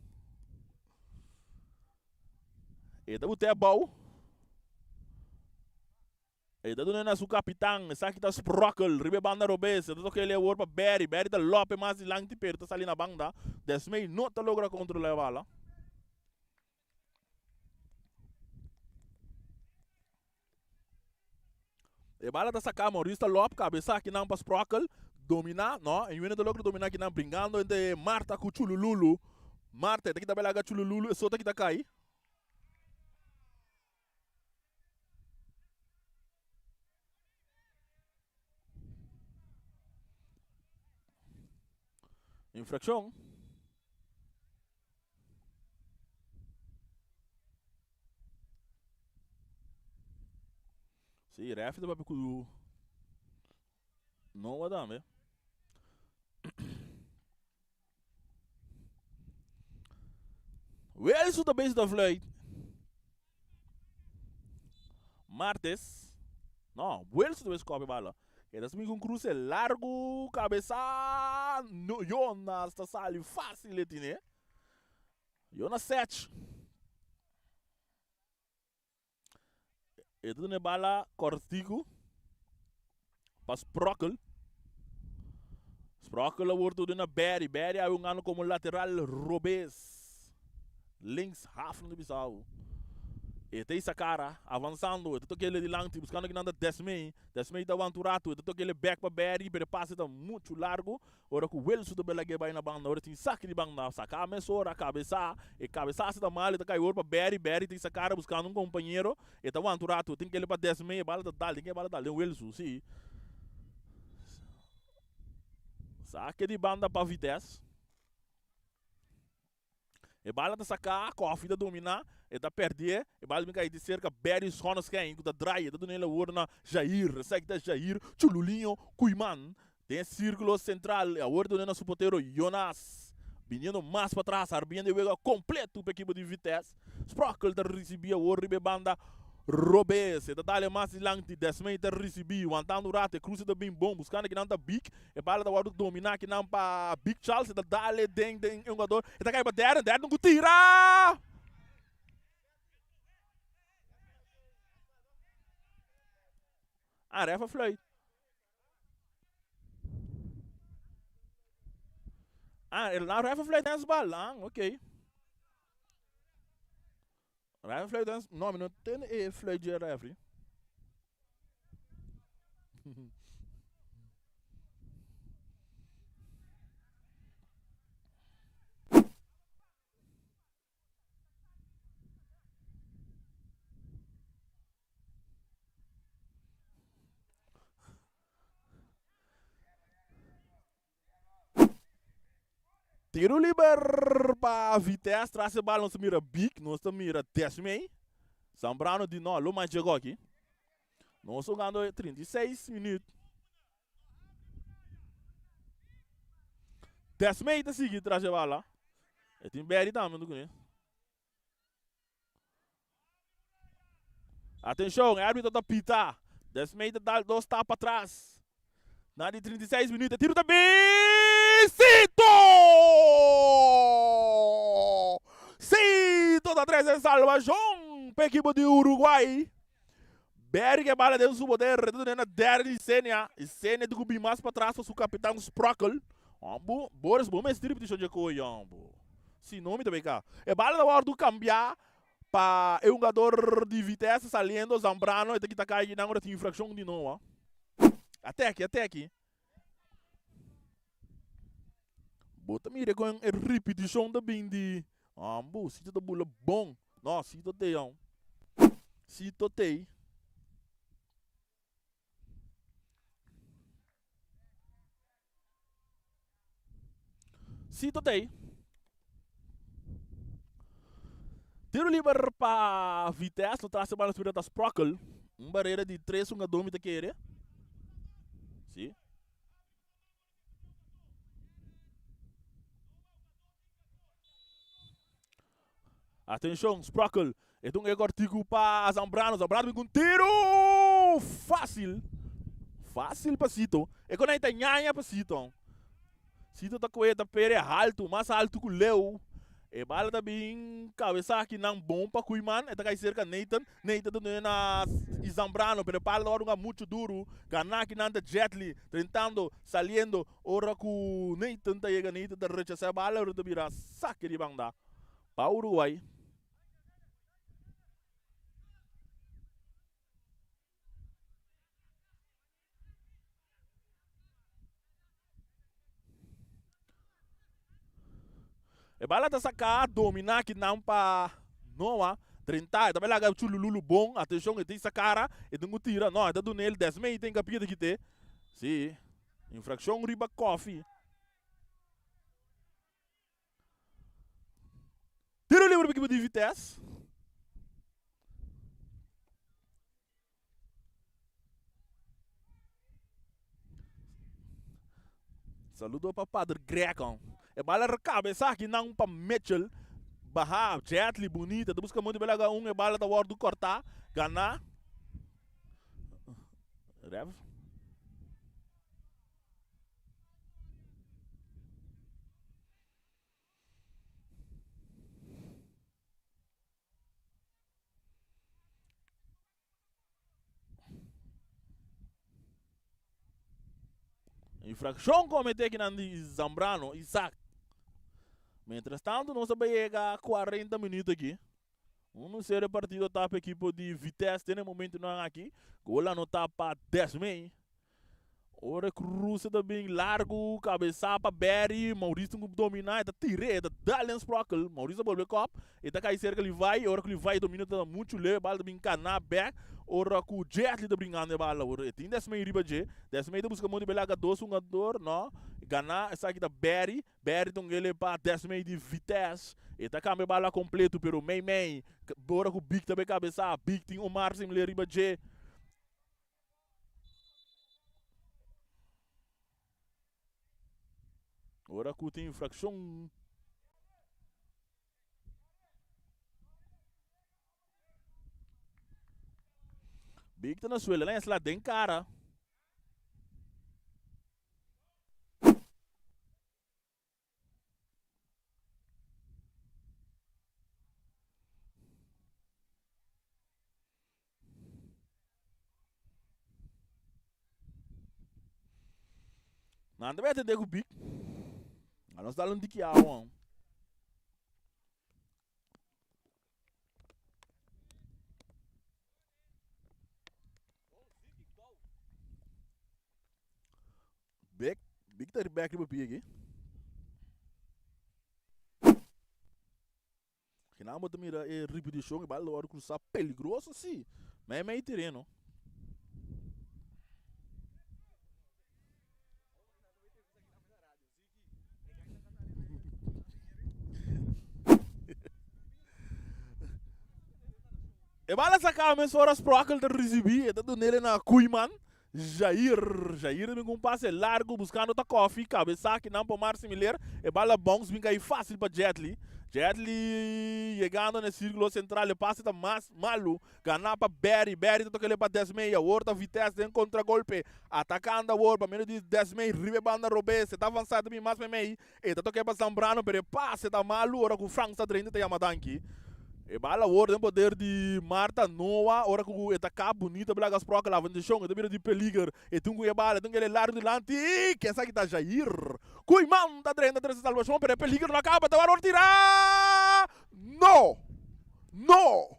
E ta but'é abou. E ta duna na su kapitan. Esaki ta Sprockel riba e banda robes. E ta toka el awor pa Barry. Barry ta lope mas dilanti pero ta sali na banda. Desmey no ta logra kontrola e bala. E bala ta saka, Maurice ta lop kabesa akinan pa Sprockel. Domina, no, e no ta logra domina akinan bringando entre Marta ku Chulululu. Marta e ta kita belaga Chulululu, e so ta kita kai. Infraccion. Sí, ref ta papia ku Noah tambe. Wilson ta bezig ta fluit. Martes. No, Wilson ta bezig kopi bala. E ta smi ku un kruse largu, kabesa. No, Jonas ta sali fácil e tine. Jonas sech. E ta duna e bala kòrtiku pa Sprockel. Sprockel a wòrdu duna Barry. Barry a hungando komo lateral robes. Links half nan ta bisa awo. E ta hisa kara, avansando. E ta toka el dilanti, buskando kinan ta Desmey. Desmey ta wanta un ratu. E ta toka el bèk pa Barry, pero e pase ta muchu largu. Ora ku Wilson ta bela bai na banda, ora tin saki di banda, saka mesora, kabesá, e kabesá si ta mal, e ta kai ora pa Barry, Barry tin sakara buskando un kompañero, e ta wanta un ratu, tin kele pa Desmey, e bala ta dal, tin ke bala dal den Wilson, si. Sake di banda pa Vitesse. E bala ta saká, Koffie ta dominá, e ta pèrdè, e bala bin kai di serka Barry Schonestein ku ta draai, e ta duna el awor na Jair, esaki ta Jair Chululinho Koeiman den e sírkulo sentral, e awor ta duna na su potero Jonas, biniendo mas patras, harbiendo e wega kompleto pa ekipo di Vitesse. Sprockel ta risibí awor riba e banda robes, e ta dal e mas dilanti, Desmey ta risibí, wantando un rato, e kruse ta bin bon, buskando kinan ta Big, E bala ta wòrdu dominá akinan pa Big Charles. E ta dale den den e hungador. E ta kai pa Darren. Darren ku tira! Ah, ref a fluit. Ah, el ref a fluit handsbal. Ah, ok. Ref a fluit hands. No, mi no tende e fluit dje refri. Tiro liber pa Vitesse tras e bal nos ta mira Big, nos ta mira Desmey. Zambrano di no, lo mas llegó aki. Nos jugando 36 minuut. Desmey ta sigui tras e bala. E tin Berry tambe hunto kuné. Atenshon, e arbitro ta pita. Desmey ta dal dos stap patras. Na di 36 minuut e tiro ta bin. Sito! Sito ta trese salvashon pa ekipo di Uruguay. Berry ke bala den su poder, ta duna na Derry Isenia. Isenia tin ku bin mas patras pa su kapitan Sprockel. Hombo, Boris, bo mester ripitishon dje koe, hombo. Si no mi ta bay ka. E bala ta wordo cambia pa e hungador di Vitesse saliendo Zambrano e ta kita kai nan ora tin infraccion di Noah. Ateki, ateki. Bo ta mira con e ripitishon ta bin di hombo, Sito ta bula bon. No, Sito tey hombo. Sito tey. Sito ta ei. Tiro liber pa Vitesse, lo trase bala spira ta Sprockel. Un barera di tres hungadó mi ta kere. Si. Atenshon, Sprockel. E ta un e kortiku pa Zambrano. Zambrano bin ku un tiru! Fásil. Fásil pa Sito. E konai ta ñaña pa Sito. Sito ta kohe ta pere haltu, mas haltu ku Leo. E bala ta bin kabesa akinan bon pa Koeiman. E ta kai serka Nathan. Nathan ta duna na Zambrano, pero e bala ta wòrdu hunga muchu duru. Gana akinan ta Jetli, trentando, saliendo. Ora ku Nathan ta yega, Nathan ta rechasá e bala, ora ta bira sake di banda pa Uruguay. E bala ta saká, dominá kinan pa Noah. Drentá, e ta bai laga Chulululu bon. Atenshon, e tin sakara, e tin ku tira. No, e ta duna el des mei ten kapia ta kite. Si, infrakshon riba Koffie. Tiro libre pa ekipo di Vitesse. Saludo pa Pader Greco. E bala recabeza aki nan pa Mitchell. Baha, Jetli, bonita. Ta busca monte belaga un. E bala ta wordo corta. Gana. Ref. Infraccion comete kinan di Zambrano, Isaac. Mientras tanto nos a yega 40 minuut aki. Uno sero partido ta pa equipo di Vitesse den e momentonan aki. Gol anota pa Desmey. Ora cruce ta bin largo, cabeza pa Barry, Mauricio tin cu domina, e ta tire, e ta dal den Sprockel, Mauricio a bolbe cop, e ta cay cerca Levi, ora cu Levi domina ta mucho leu, e bal ta bin cana bek, ora cu Jetley ta bringando e bal awor, e tin Desmey riba dje, Desmey ta busca modo di belaga dos hungador, no, Ganá esaki ta Barry. Barry ta un gele pa Desmey di Vitesse. E ta kambia bala kompleto pero mei mei ora ku Big ta bay kabesá Big tin Omar Simler riba dje. Ora ku tin infrakshon. Big ta na suela la esla den kara. Nan ta bay atende ku Big. Anos dal un tiki awa. Big, Big ta bek riba pia aki. Kinan bo ta mira e ripetishon e bal ta wòrdu krusá peligroso si. Mei mei tereno. E bala saká mesora Sprokel ta risibí e ta dun'el na Koeiman. Jair, Jair ta bin ku un pase largu buskando ta Koffie, kabesá kinan pa Marcy Miller. E bala bounce bin kai fásil pa Jetly. Jetly yegando na e sírkulo sentral e pase ta mas malu. Ganá pa Barry, Barry ta toka el pa Desmey, awor ta Vitesse den kontragolpe, atakando awor pa medio di Desmey riba e banda robes, e ta avansá e ta bin mas meimei, e ta toka pa Zambrano pero e pase ta malu ora ku Franks ta drenta e ta yama danki. E bala awor den poder di Marta Noa ora ku e ta kap bunita bla Gasproc lava inteshon e ta bira di peliger, e tin ku e bala e tin ku el largu dilanti, ken sa ki ta Jair Koeiman ta drenta trese salbashon pero e peliger no a kaba ta wòrdu tirá! No! No!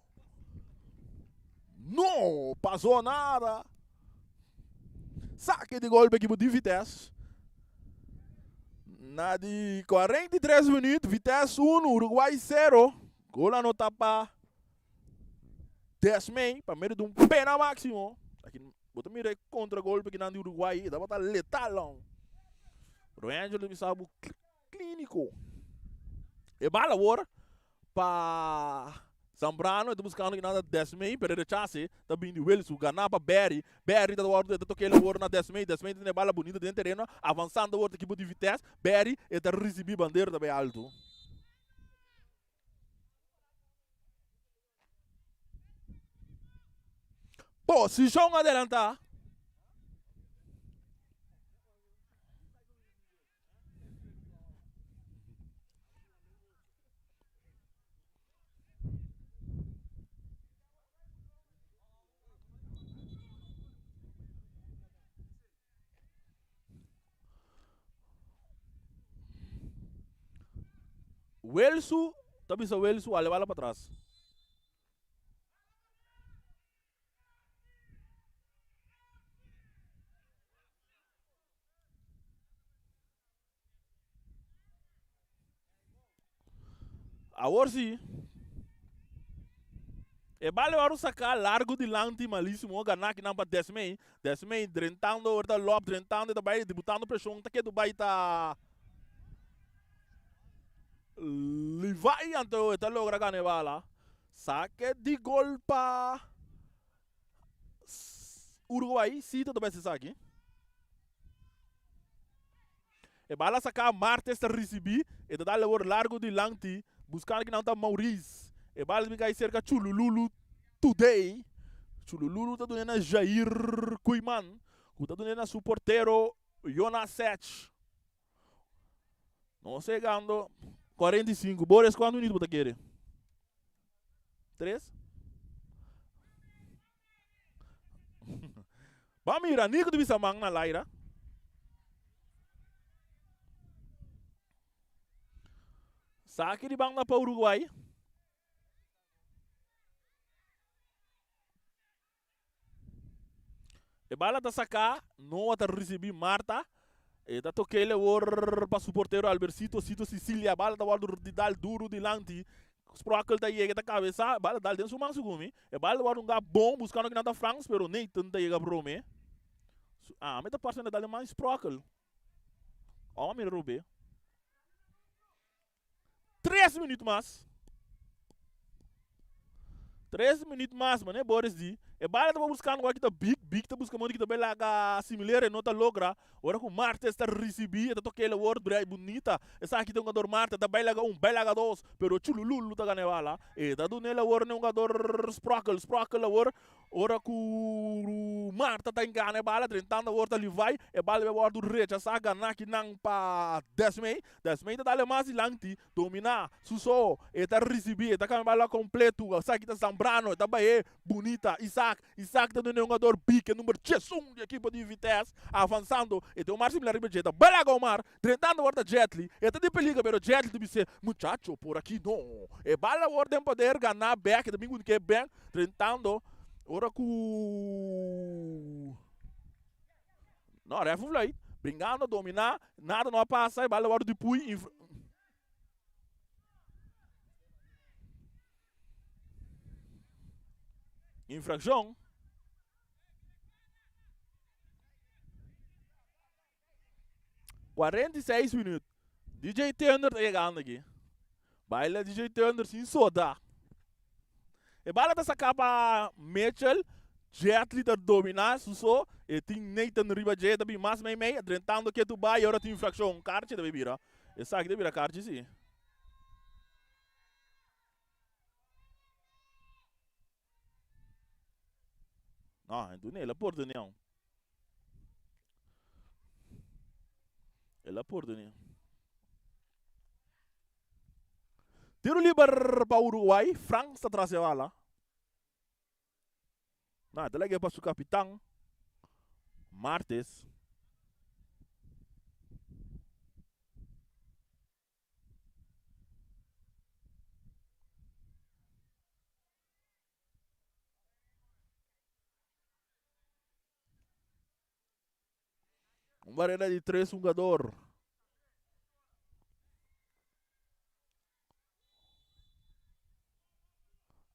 No pasó nada. Saque di golpe equipo di Vitesse. Na di 43 minuut, Vitesse 1, Uruguay 0. Gol anota pa Desmey, pa medio di un pena máximo. Aki bo ta mira e contragolpe kinan di Uruguay, e tabata letal. Roy Angelo bisa bo Clínico. E bala awor pa Zambrano, e ta buscando kinan ta Desmey, pero e rechase ta bin di Wilson, gana pa Barry, Barry ta wordo, e ta toca el awor na Desmey, Desmey ta tene bala bunita den tereno, avanzando awor ta equipo di Vitesse, Barry e ta ricibi bandera ta bay alto. Posicion adelanta. Welsu ta bisa Welsu a lebala patras. Awor si, e bal wòrdu saká largu dilanti malísimo, ganá kinan pa Desmey. Desmey drentando awor ta lòp, drentando e ta bai dibutando preshon, ta ketu bai ta Levi anto e ta logra gana e bala. Sake di gol pa Uruguay, si ta bai esaki. E bala saká, Martes ta risibí, e ta dal awor largu dilanti, buskando kinan ta Maurice. E bala ta bin kai serka Chulululu Today. Chulululu ta duna na Jair Koeiman, ku ta duna na su portero Jonas Sech. Nos yegando 45. Boris, kuantu minuto bo ta kere? Tres? Ba mira, Nico ta bisa man na laira. Saki di banda pa Uruguay. E bala ta saká, Noa ta risibí Marta. E ta tok'el awor pa su portero Albercito Cito Sicilia. Bala ta wòrdu di dal duru dilanti. Sprokel ta yega, e ta kabesá. Bala dal den su man segun mi. E bala ta wòrdu un gap bon buskando kinan ta Frans, pero Nathan ta yega promé. Ami ta parse na dal den man Sprokel. Ò mira Rubé. Tres minuut mas. Tres minuut mas, mane Boris di. E bala taba buscando aki ta Big, Big ta busca modo ki ta bay laga Similer e no ta logra. Ora cu Martes ta ricibi e ta toca el awor bray bunita. Esaki ta un jugador Martes ta bay laga un, bay laga dos, pero Chulululu ta gana e bala. E ta duna el awor na un jugador Sprokel, Sprokel awor Ora ku Marta ta gana e bala, drentando awor ta Levi, e bala bai wòrdu rechasá, ganá kinan pa Desmey. Desmey ta dale mas dilanti, dominá su so, e ta risibí, e ta kambia e bala kompletu. Esaki ta Zambrano, e ta bah'é bunita. Isaac, Isaac ta duna e hungador Bike, number diesun di ekipo di Vitesse, avansando. E tin Omar similar riba dje, ta balaga Omar, drentando awor ta Jetly. E ta den peligro, pero Jetly ta bis'é, Muchacho, por aki no. E bala awor den poder, ganá bèk, e ta bin ku ke bèk. Drentando ora ku no ref un fluit bringando dominá nada no a pasa e bal a wòrdu di pui infrakshon. 46 minuut. DJ Thunder ta yegando aki. Baila DJ Thunder sin soda. E bala ta saká pa Mitchell. Jetli ta dominá su so. E tin Nathan riba dje. Ta bin mas mei mei. Drentando ketu bai. Ora tin infrakshon. Karchi ta bai bira. Esaki ta bira karchi si. No, en toen el a pordoneau. El a pordoneau. Tiro liber pa Uruguay. Frank sta tras e bala. No, ta lag'é pa su kapitan, Martes. Un barrera di tres jugador.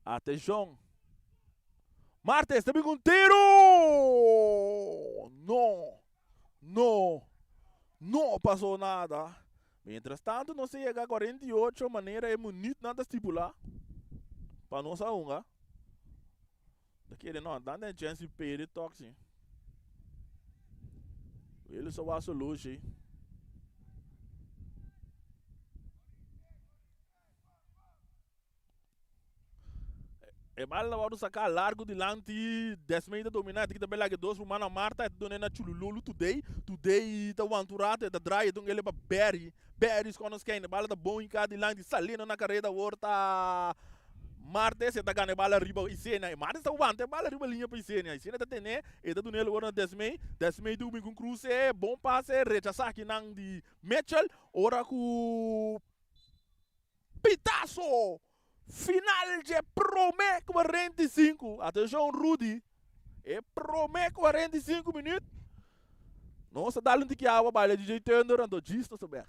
Atención. Martes, ta bin un tiro! No, no, no pasó nada. Mientras tanto nos a yega 48 manera e minuutnan ta stipulá pa nos a hunga. Ta kere no, dan den chance di pere tok si. Willis a wak solushi. E bal ta wòrdu saká largu dilanti Desmay ta dominá e ta kita bela ke dos ruman na Marta e ta duna na Chulululu Today Today ta wanta un rato e ta draai e ta un ele pa Berry Berry skònde skèn e bala ta bon hinká dilanti saliendo na kareda awor ta Martes e ta gana e bala riba Isenia e Martes ta wanta e bala riba liña pa Isenia Isenia ta ten'é e ta duna el awor na Desmay Desmay ta bin ku un kruse bon pase rechasá kinan di Mitchell ora ku Pitazo! Final dje prome 45. Atenshon Rudy, e prome 45 minuut nos ta dal un tiki awa baila DJ Thunder anto djis nos ta bek.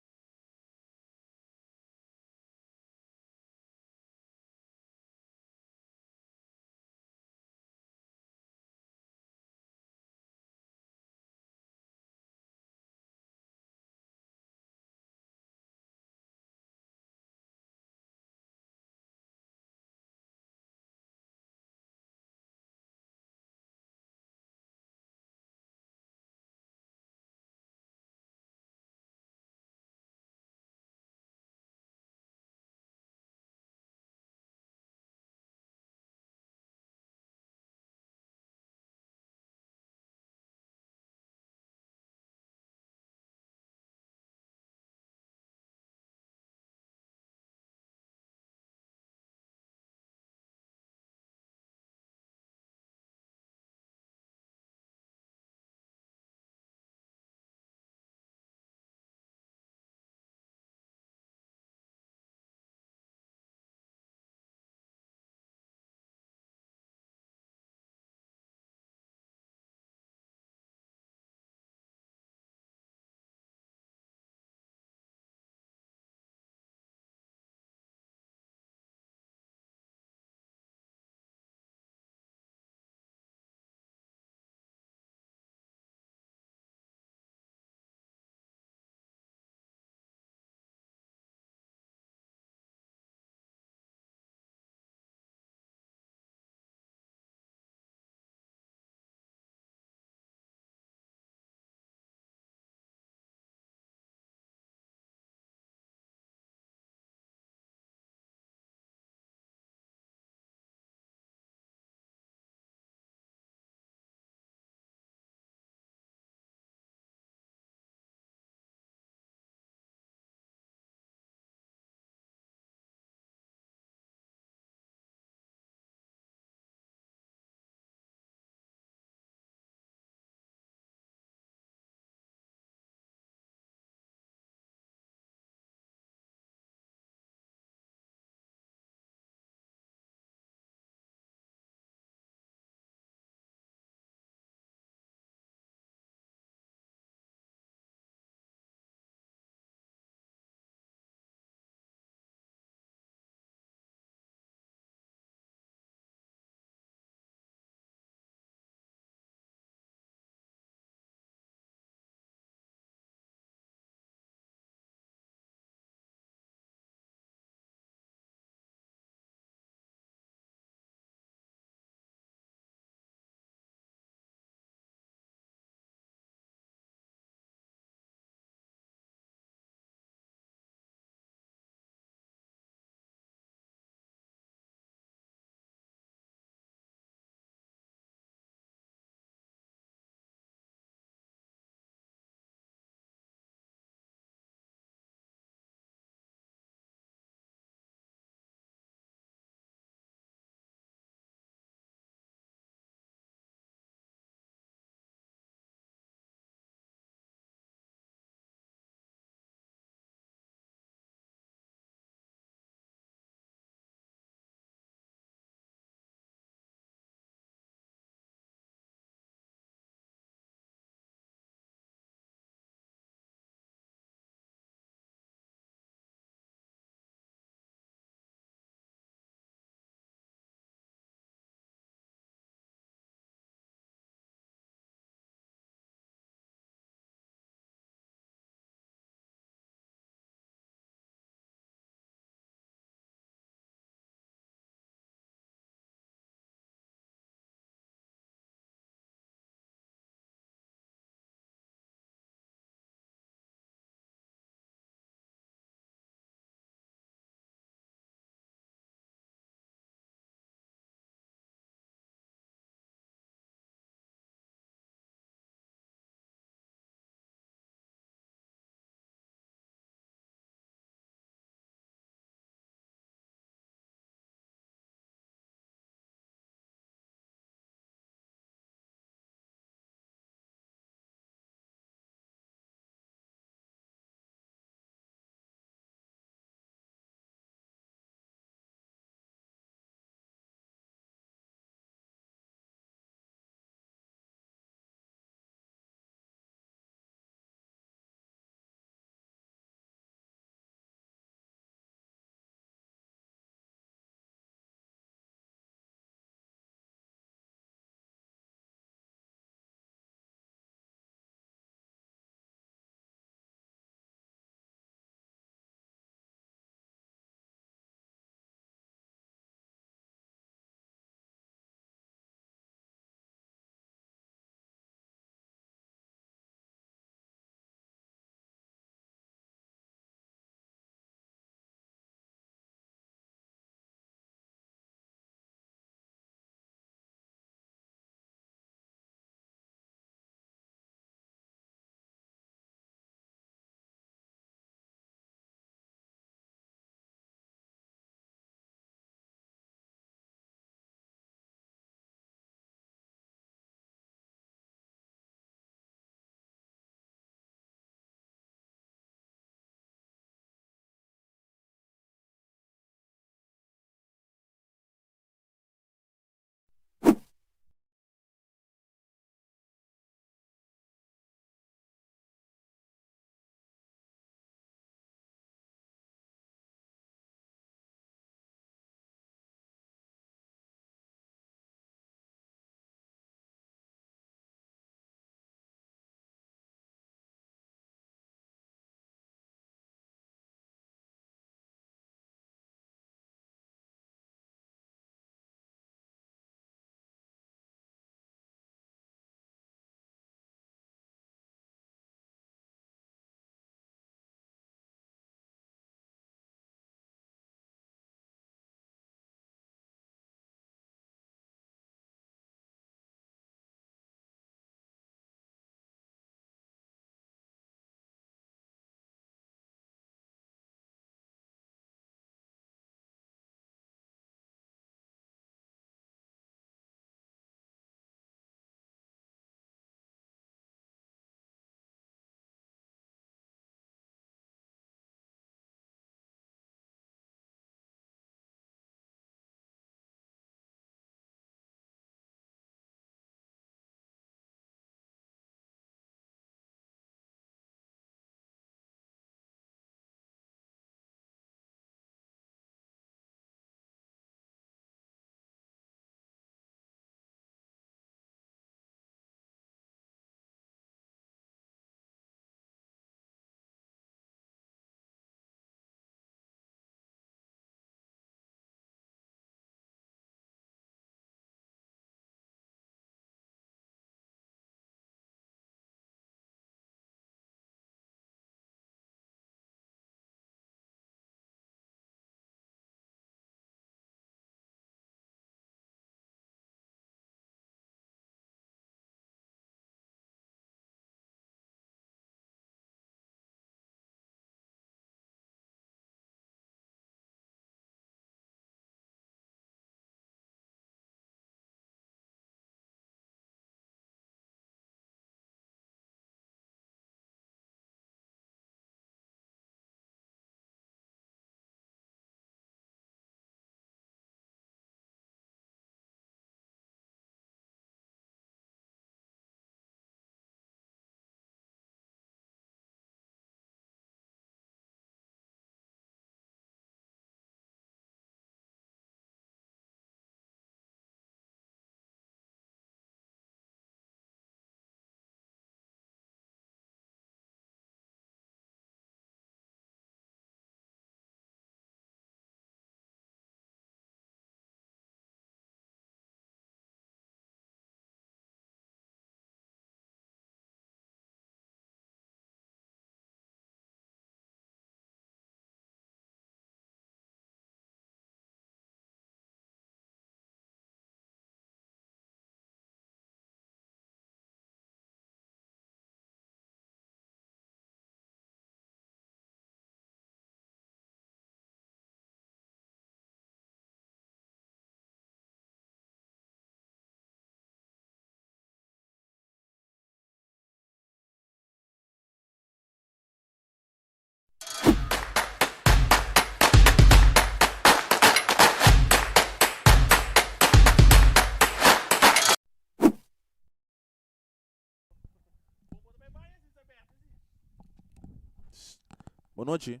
Bon nochi.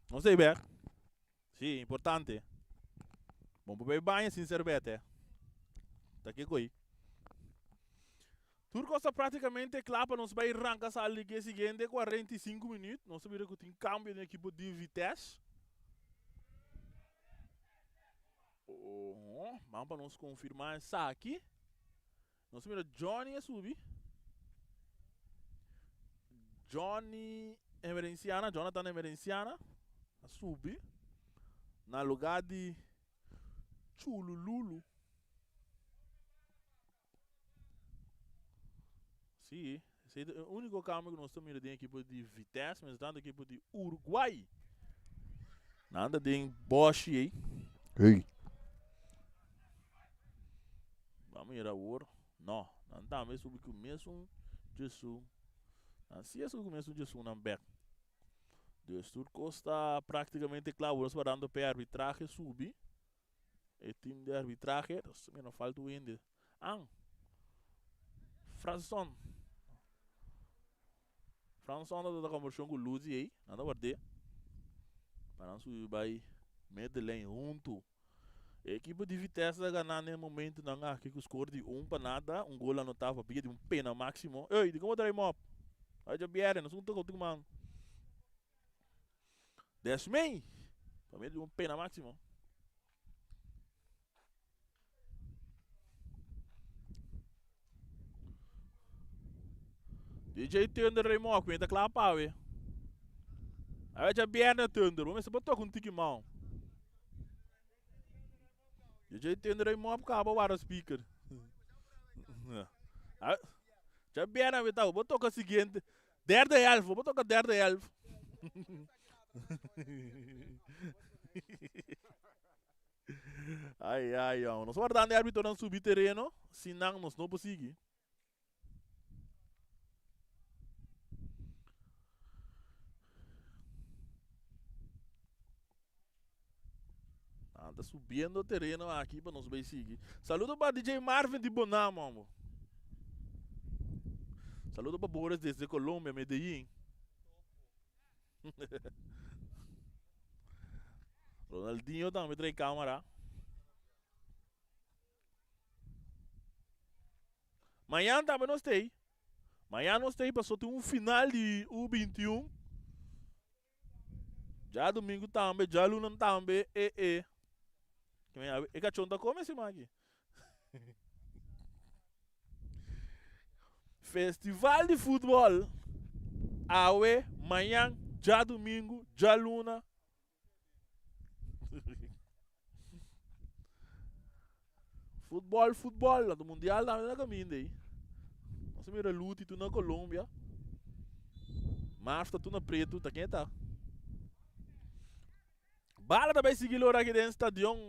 Nos ta ei bek. Si, importante. Bon por bay baña sin serbete. Ta ke koy. Tur kos ta práktikamente kla pa nos bai ranka sali di e siguiente 45 minuut. Nos ta mira ku tin kambio den ekipo di Vitesse. Oho, ban pa nos konfirmá esaki. Nos mira Johnny a subi. Johnny Emerenciana, Jonathan Emerenciana a subi na lugar di Chulululu. Sí, esei ta e úniko kambio ku nos ta mira den ekipo di Vitesse, mientras tanto ekipo di Uruguay. Nan ta den bòshi ei. Hey. Ban mira awor. No, nan tambe subi ku mesun Jesu. Nan si a subi ku mesun Jesu nan bek. Dus tur kos ta praktikamente kla. Awor nos warando p'e arbitrahe subi. E team di arbitrahe, dus mi no falta un hende. An, Franson. Franson ta ta kombershon ku Luzi ei. Nan ta ward'é pa nan subi bai Medellin huntu. E ekipo di Vitesse ta gana na e momentunan aki ku skor di un pa nada, un gol anotá pa via di un pena máksimo. Ey, dikon bo trae mòp? Ay djabièrnè, nos un toka ku man. Desmei, pa medio di un pena máksimo. DJ Thunder Raymond, ku ta kla pa awe. Awe djabièrnè Thunder, bo mester por toka un tiki mou. DJ Thunder Raymond kaba wara speaker. Djabièrnè awe ta, bo toka siguiente. Derde helft, bo toka derde helft. Ai ai jong. Nos wardando e arbitonan subi tereno, sin nan nos no por sigui. Nan ta subiendo tereno aki pa nos bay sigui. Saludo pa DJ Marvin di Bonam, hombo. Saludo pa Boris desde Colombia, Medellin. Ronaldinho tambe trae cámara. Mañana tambe nos tei. Mañana nos tei paso tin un final di U21. Djadumingu tambe, djalunan tambe, e e. E kachon ta kome siman aki. Festival di futbol awe, mañan, djadumingu, djaluna. Futbol, futbol, anto mundial tambe na kaminda ei. Nos a mira Luti tur na Colombia. Maf ta tur na pretu, ta ken ta? Bala ta bai sigui lora aki den stadion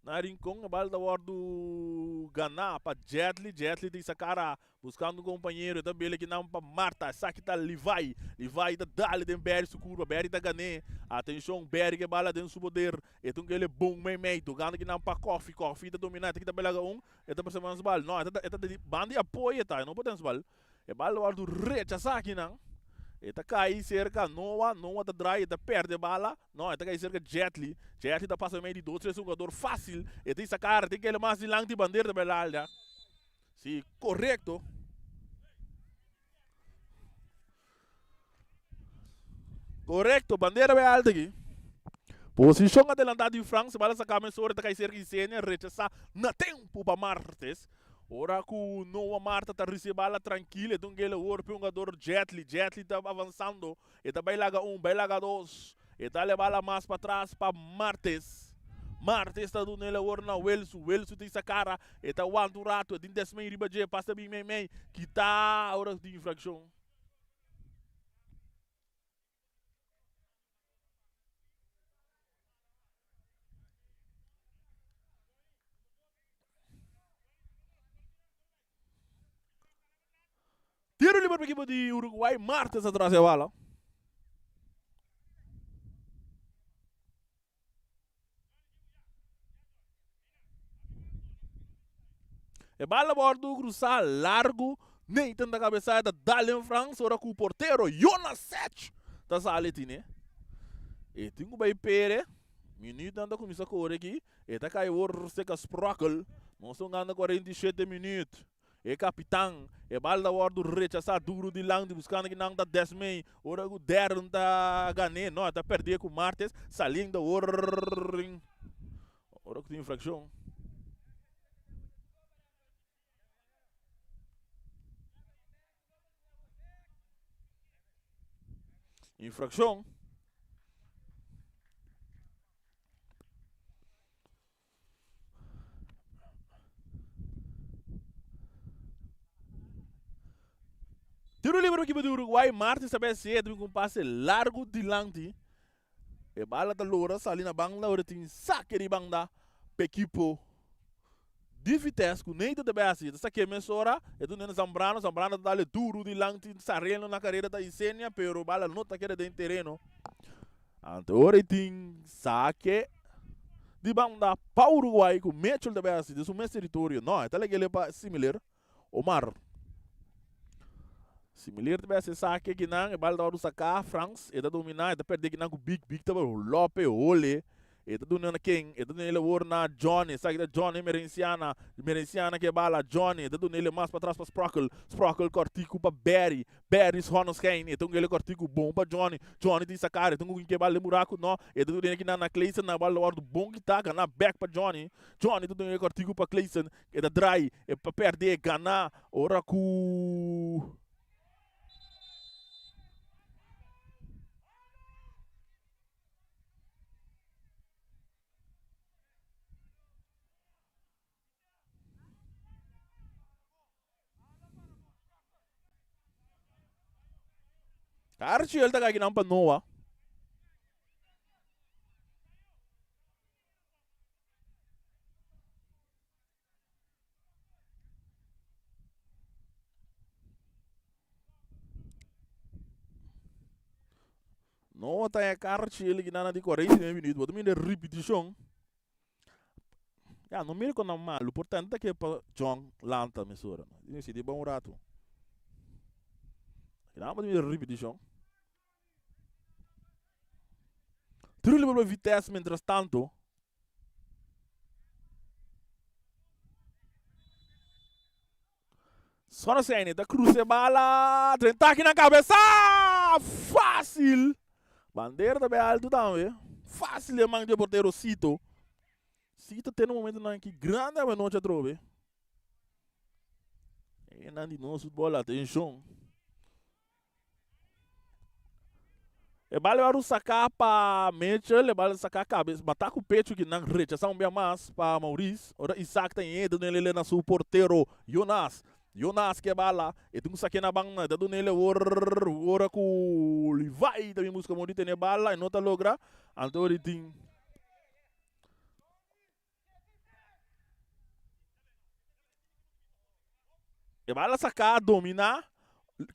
na Rincon. E bala ta wordu gana pa Jetli. Jetli ta isa kara Buscando un compañero, e ta bele kinan pa Marta, esaki ta Levi, Levi ta dale den Barry su curva, Barry ta gané, atencion, Barry ke bala den su poder, e ta un kele bon mei mei, tocando kinan pa Kofi, Kofi ta domina, e ta kita belaga un, e ta pasa mas bal, no, e ta e ta di banda di apoyo e ta, e no por den su bal, e bal ta wordo rechasa kinan, e ta cay cerca Noah, Noah ta draai, e ta perde bala, no, e ta cay cerca Jetli, Jetli ta pasa mei di dos tres hugador facil, e ta hisa cara, tin kele mas dilanti bandera ta bela alja. Si, korekto. Korekto, bandera bai alto aki. Posishon adelantá di Frans, bala saká mesora ta kai serka Isenia, rechasá na tempu pa Martes. Ora ku Noah Marta ta risibí bala trankil, e ta un gele wor p'e hungador Jetli. Jetli ta avansando, e ta bai laga un, bai laga dos. E ta le bala mas patras pa Martes. Martes ta duna el awor na Welsu. Welsu ta isa kara. E ta wanta un ratu. E tin desmei riba dje. Pas ta bin mei mei. Kita ora tin infrakshon. Tiro liber pa ekipo di Uruguay. Martes atras e bala. E bala wordo cruzá largo. Nathan ta cabeza ta dal en Frans. Ora cu portero Jonas Sech. ta sali tine. E tin ku bai pere. Minuutnan ta kuminsá kore aki. E ta kai wor seka Sprockel. Nos ta hungando 47 minuut. E kapitan, e bal ta wòrdu rechasá duru dilanti buskando ki nan ta desmei. Ora ku Darren ta gan'é, no, e ta pèrd'é ku Martes saliendo awor. Ora ku tin infrakshon. Infrakshon. Tiro libre pa ekipo di Uruguay. Martins ta besi e ta bin ku un pase largu dilanti. E bala ta logra sali na banda ora tin sake di banda pa ekipo di Vitesse ku Nathan ta besi. E ta sake mesora e ta duna Zambrano. Zambrano ta dale duru dilanti Sareno na karera ta insenia pero bala no ta keda den tereno. Anto ora e tin sake di banda pa Uruguay ku Mitchell ta besi den su mes teritorio. No, e ta lege pa Similer. Omar. Similer ta besi sake kinan, e bal ta wòrdu saká. Frans, e ta dominá, e ta pèrdè kinan ku Big. Big ta lope hole. E ta duna na ken? E ta duna el awor na Johnny. Esaki ta Johnny Merenciana. Merenciana ke bala. Johnny. E ta duna el mas patras pa Sprockel. Sprockel kòrtiku pa Barry. Barry Zonneschijn. E ta un el kòrtiku bon pa Johnny. Johnny tin sakar. E ta un ku ke bala den buraku. No. E ta duna kinan na Clayson. Na bala ta wòrdu bon kitá. Gana bèk pa Johnny. Johnny ta duna el kòrtiku pa Clayson. E ta drai. E pa pèrdè. Gana. Ora ku. Archiel ta kaki nan pa Noa. No ta e karchi el gina na di 49 minuut. Bo ta mira repeticion. Ya, no mira con nan malu. Por tanto ke pa John lanta mesora. Dime si di bon rato. Kina bo ta mira repeticion. Tiro libre pa Vitesse mientras tanto. Sona Sene ta cruza e bala. Drentaki na cabeza. Fácil. Bandera ta bay alto tambe. Fácil e man di e portero Sito. Sito ten un momento nan ki grande awe noche atrobe. E nan di nos futbol atencion. E bala wòrdu saká pa Mitchell, e bala saká kabes, matá ku pechu ki nan rechasá un bia mas pa Maurice. Ora Isaac ta yega duna el na su portero Jonas. Jonas ke bala, e tin ku sak'é na banda, e ta duna el awor ora ku Levi ta bin buska modo di tene e bala, e no ta logra. Anto ora e tin. E bala saká, dominá,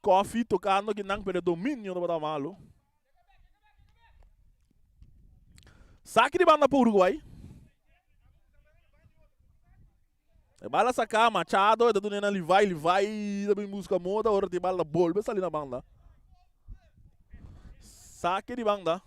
Koffie tokando kinan pero e dominio tabata malo. Saki di banda pa Uruguay. E bala saká, Machado e ta duna na Levi, Levi ta bin buska moda ora di bala bolbe sali na banda. Saki di banda.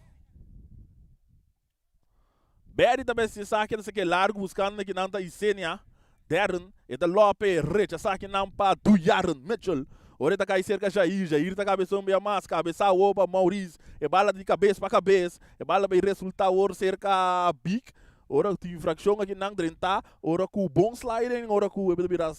Berry ta besti esaki ta sake largu buskando na kinan ta Isenia, Darren, e ta lope rechasa kinan pa Duyaren, Mitchell. Ora e ta kai serka Jair, Jair ta kabesa un bia mas, kabesa awor pa Maurice, e bala di kabes pa kabes, e bala bai resulta awor serka Big. Ora tin infrakshon akinan drenta, ora ku bon sliding, ora ku e ta bira.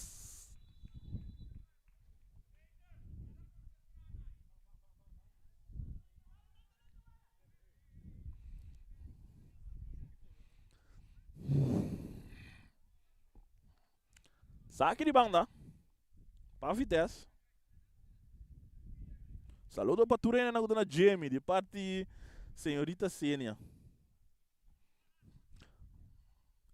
Saki di banda pa Vitesse. Saludo pa tur hende ku ta na Jimmy di parti señorita Senia.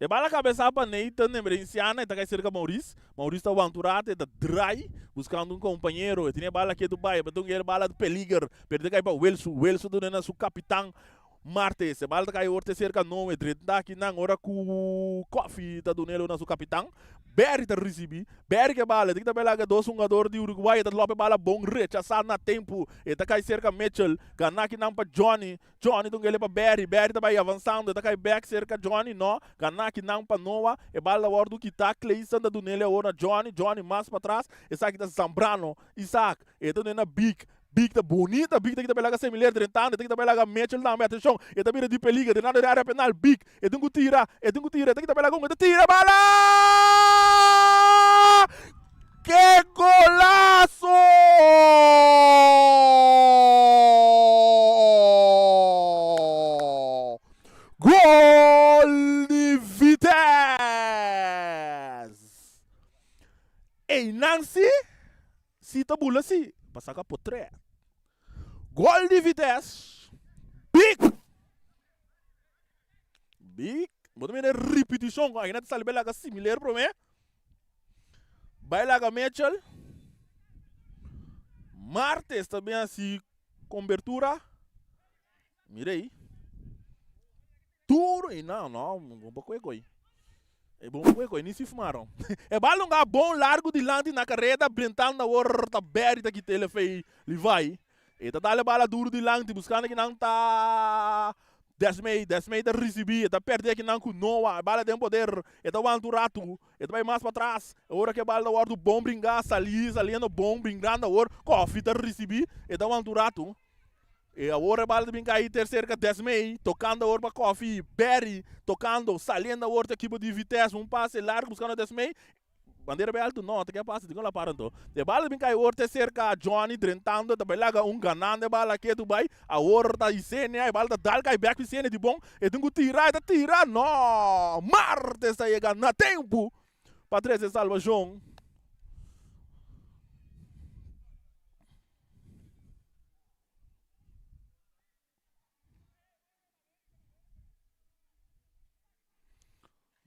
E bala kabesa pa Nathan Emerenciana e ta kai serka Maurice. Maurice ta wanta un rato e ta drai buskando un kompañero. E tene e bala ketu bai. E ta un bala peliger pero e ta kai pa Wilson. Wilson ta duna na su kapitan. Martes. E bal ta kai ora te serka Noe. Drenta aki nan ora ku Koffie ta dunelo na su kapitan. Berry ta risibi. Berry ke bala. E ta kita bela dos hungador di Uruguay. E ta lòp e bala bon rechasá na tempu. E ta kai serka Mitchell. Gana aki nan pa Johnny. Johnny ta un gele pa Berry. Berry ta bai avansando. E ta kai bèk serka Johnny. No. Gana aki nan pa Noah. E bala ta wòrdu kitá. Clayson ta dunel awor na Johnny. Johnny mas patras. Esaki ta Zambrano. Isaac. E ta dunel na Big. Big ta bunita. Big ta kita belaga Semiler drentando. E ta kita belaga Mitchell tambe. Atenshon. E ta bira di peliger. Drentando den area penal. Big. E tin ku tira. E tin ku tira. E ta kita belaga un. E ta tira bala! Ke golazo! Gol di Vitesse! Einan si, si ta bula si, pa saka potret. Gol di Vitesse, big! Big, bo ta mira e ripitishon ku aina ta sali bai laga similer promé. Bai laga Mitchell. Martes ta bin hasi kombertura. Mira ei. Duro ei nan, no, bon pa kue koi. E bon pa kue koi, ni si fumaron. E bal lunga bon largu dilanti na kareda, brentando awor ta Barry ta kita el efei Levi. E ta dal e bala duru dilanti buskando kinan ta Desmey. Desmey ta risibí, e ta pèrdè kinan ku Noah. E bala den poder, e ta wanta un ratu, e ta bai mas patras. E ora ku e bala ta wòrdu bon bringá, salí, saliendo bon, bringando awor, Koffie ta risibí, e ta wanta un ratu. E awor e bala ta bin kai ter serka Desmey, tokando awor pa Koffie, Barry tokando, saliendo awor ta ekipo di Vitesse, un pase largu buskando Desmey. Bandera bay alto no, ta ke pasa? Dikon la para anto? E bala bin kai awor te serka Johnny drentando, ta bay laga un ganando e bala ketu bay, awor ta Isenia, e bala ta dal kai bek Isenia di bon, e tin ku tira, e ta tira, no! Martes ta yega na tempu pa trese salbashon.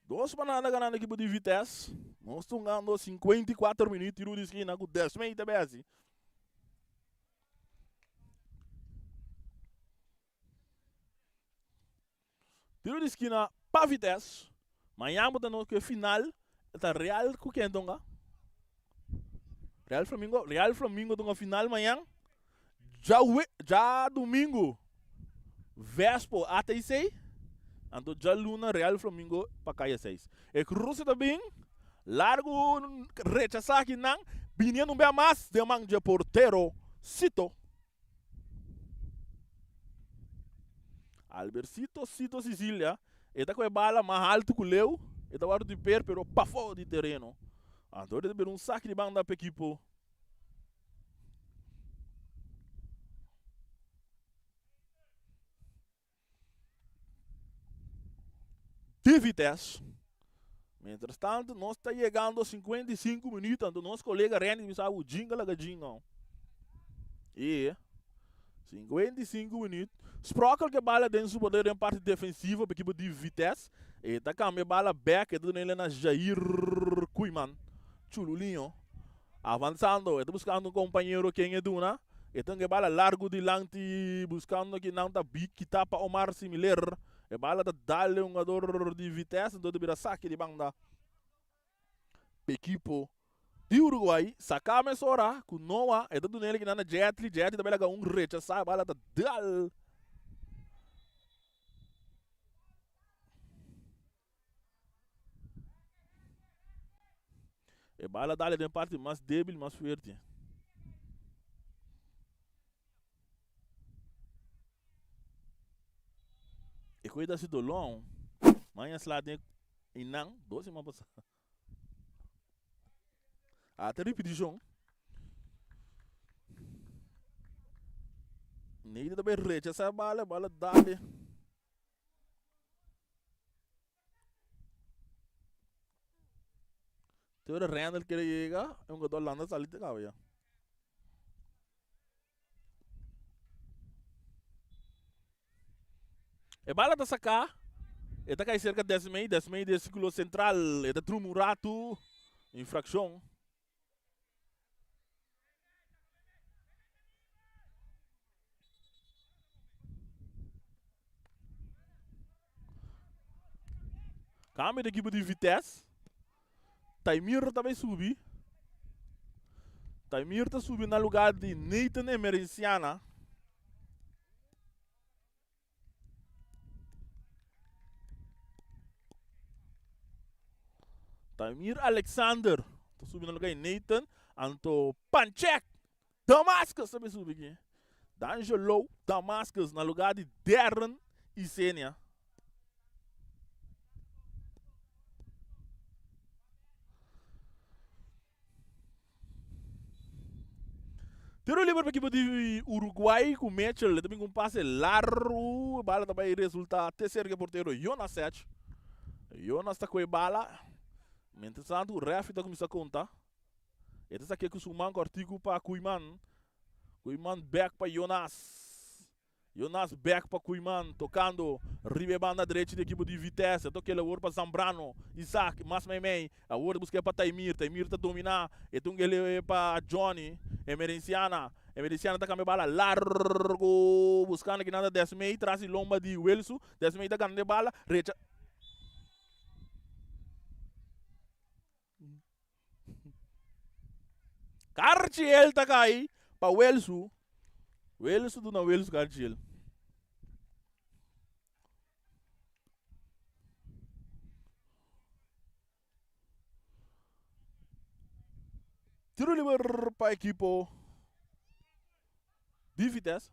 Dos banana ganando equipo di Vitesse. Nos tungando 54 minuut tiro di esquina ku 10 meter besi. Tiro di esquina pa Vitesse. Mañana bo ta nos ku e final ta Real ku ken tonga? Real Flamingo, Real Flamingo tonga final mañana. Djawe, djadumingu Vespo ATC, anto djaluna Real Flamingo pa Kaya 6. E kruse ta bin largu rechasá kinan biniendo un bia mas den man dje portero Sito. Albercito Sito Sicilia e ta ku e bala mas altu ku leu, e ta wòrdu di per pero pafó di tereno. Anto e ta bira un saki di banda pa ekipo. Di Vitesse. Mientras tanto, nos ta yegando 55 minuut, anto nos colega Randy bisa u jinga laga jinga. E 55 minuut. Sprokkel ke bala den su poder den parte defensivo pa ekipo di Vitesse. E ta cambia bala back, e ta duna na Jair Koeiman. Chululinho. Avansando, e ta buskando un kompañero ken e duna. E ta un bala largu dilanti buskando ki nan ta bi kita pa Omar Similer. E bala ta dal e hungador di Vitesse, enton ta bira saki di banda pa ekipo di Uruguay. Saka mesora ku Noah, e ta duna el kinan na Jetli, Jetli ta bai laga un rechasa, e bala ta dal. E bala dale den parti mas débil, mas fuerte. E koe ta si dolon. Maña sla den inan, dos siman pasá. Ata ripitishon. Neide ta bai rechasá e bala, e bala dale. Te ora Randall quiere llega, e un Holanda sali te caba ya. E bala ta saca, e ta cai cerca Desmey, Desmey den círculo central, e ta drumi un rato, infraccion. Cambio di equipo di Vitesse. Taimir ta bay subi. Taimir ta subi na lugar di Nathan Emerenciana. Taimir Alexander ta subi na lugar di Nathan. Anto Panchek Damascus ta bay subi aki. D'Angelo Damascus na lugar di Darren Isenia. Tiro liber pa ekipo di Uruguay ku Mitchell. E ta bin ku un pase largu. E bala ta bai resulta te serka e portero Jonas Sech. Jonas ta ku e bala. Mientras tanto refi ta kuminsá konta. E ta saké ku su man kòrtiku pa Koeiman. Koeiman bèk pa Jonas. Jonas bèk pa Koeiman tokando riba e banda drechi di ekipo di Vitesse. Toke el awor pa Zambrano. Isaac mas meimei. Awor ta busk'é pa Taimir. Taimir ta dominá. E ta un gele pa Johnny. Emerenciana. Emerenciana ta kambia bala largu buskando kinan ta Desmey tras di lomba di Wilsu. Desmey ta gana e bala. Recha. Karchiel ta kai pa Welsu. Welsu duna Welsu karchiel. Tiro liber pa ekipo di Vitesse.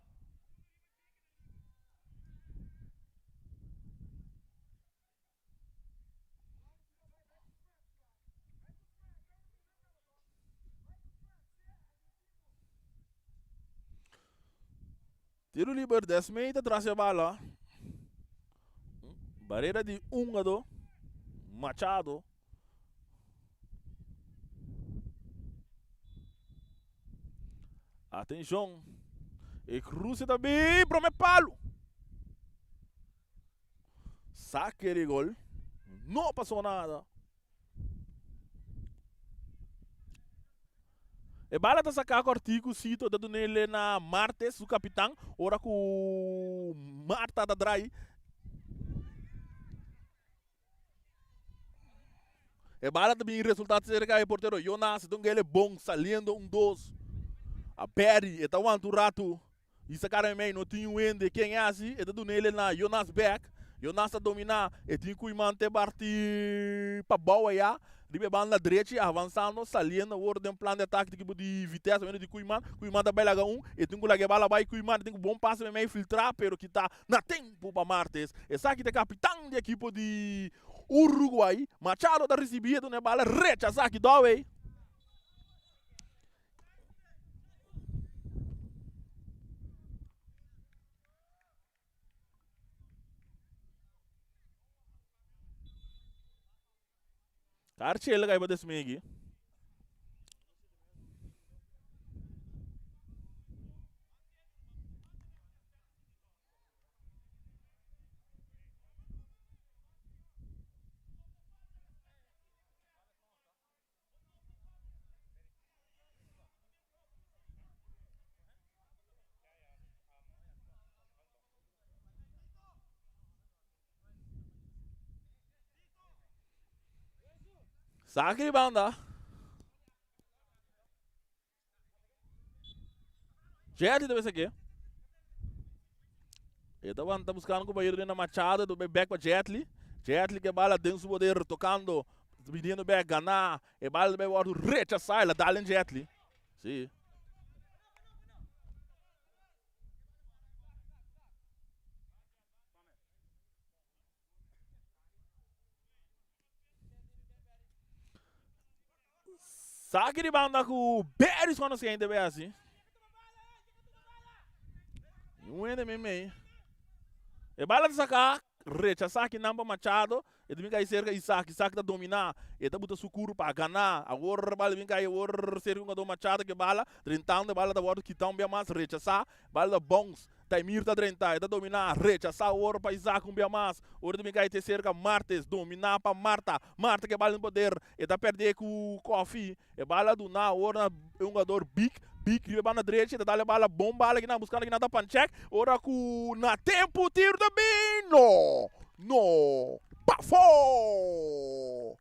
Tiro liber Desmey ta tras e bala. Barrera di hungado Machado. Atenshon. E cruce ta bin prome palo. Saque di gol. No pasó nada. E bala ta saká kòrtiku Sito ta dun'é na Martes, su kapitan, ora ku Marta ta drai. E bala ta bin resultá serka e portero Jonas, ta un gele bon saliendo un dos. A Barry, e ta wanta un ratu. Isakar meimei no tin un hende ken e hasi, e ta duna el na Jonas bek. Jonas ta dominá, e tin ku iman te parti pabou ayá, riba e banda drechi, avansando, saliendo awor den plan di atake di ekipo di Vitesse, mendo di Koeiman. Koeiman ta bai laga un, e tin ku laga e bala bai Koeiman, e tin ku bon pase meimei filtrá, pero kita na tempu pa Martes. Esaki ta e kapitan di ekipo di Uruguay. Machado ta risibí, e duna e bala rechasá aki Dowey. Karchel kai pa desmegi. Saki di banda. Jetty ta bes aki. E ta wanta buscando compañero den na Machado, do back pa Jetly. Jetly ke bala den su poder, tocando, pidiendo back, gana. E bala bay wordo rechasa, el a dal en Jetly. Sí. Saki di banda ku Berries cuando se gente ve así. Un hende mei mei. E bala ta saca, rechasa aki nan pa Machado. E ta bin kai cerca Isaac. Isaac ta domina. E ta buta su curpa, gana. Awor bala bin kai awor cerca un jugador Machado ke bala. Drentando e bala ta wordo kita un bia mas, rechasa. Bala ta bounce. Taimir ta drenta, e ta dominá, rechasá oro pa Isaac un bia mas. Ora ta bin kai te serka Martes, dominá pa Marta. Marta ke bala den poder, e ta pèrdè ku Kofi. E bala duná awor na e hungador Big. Big riba e banda drechi, e ta dal e bala bon bala kinan buskando kinan ta Panchek. Ora ku na tempu tiro ta bin, no! No! Pafó!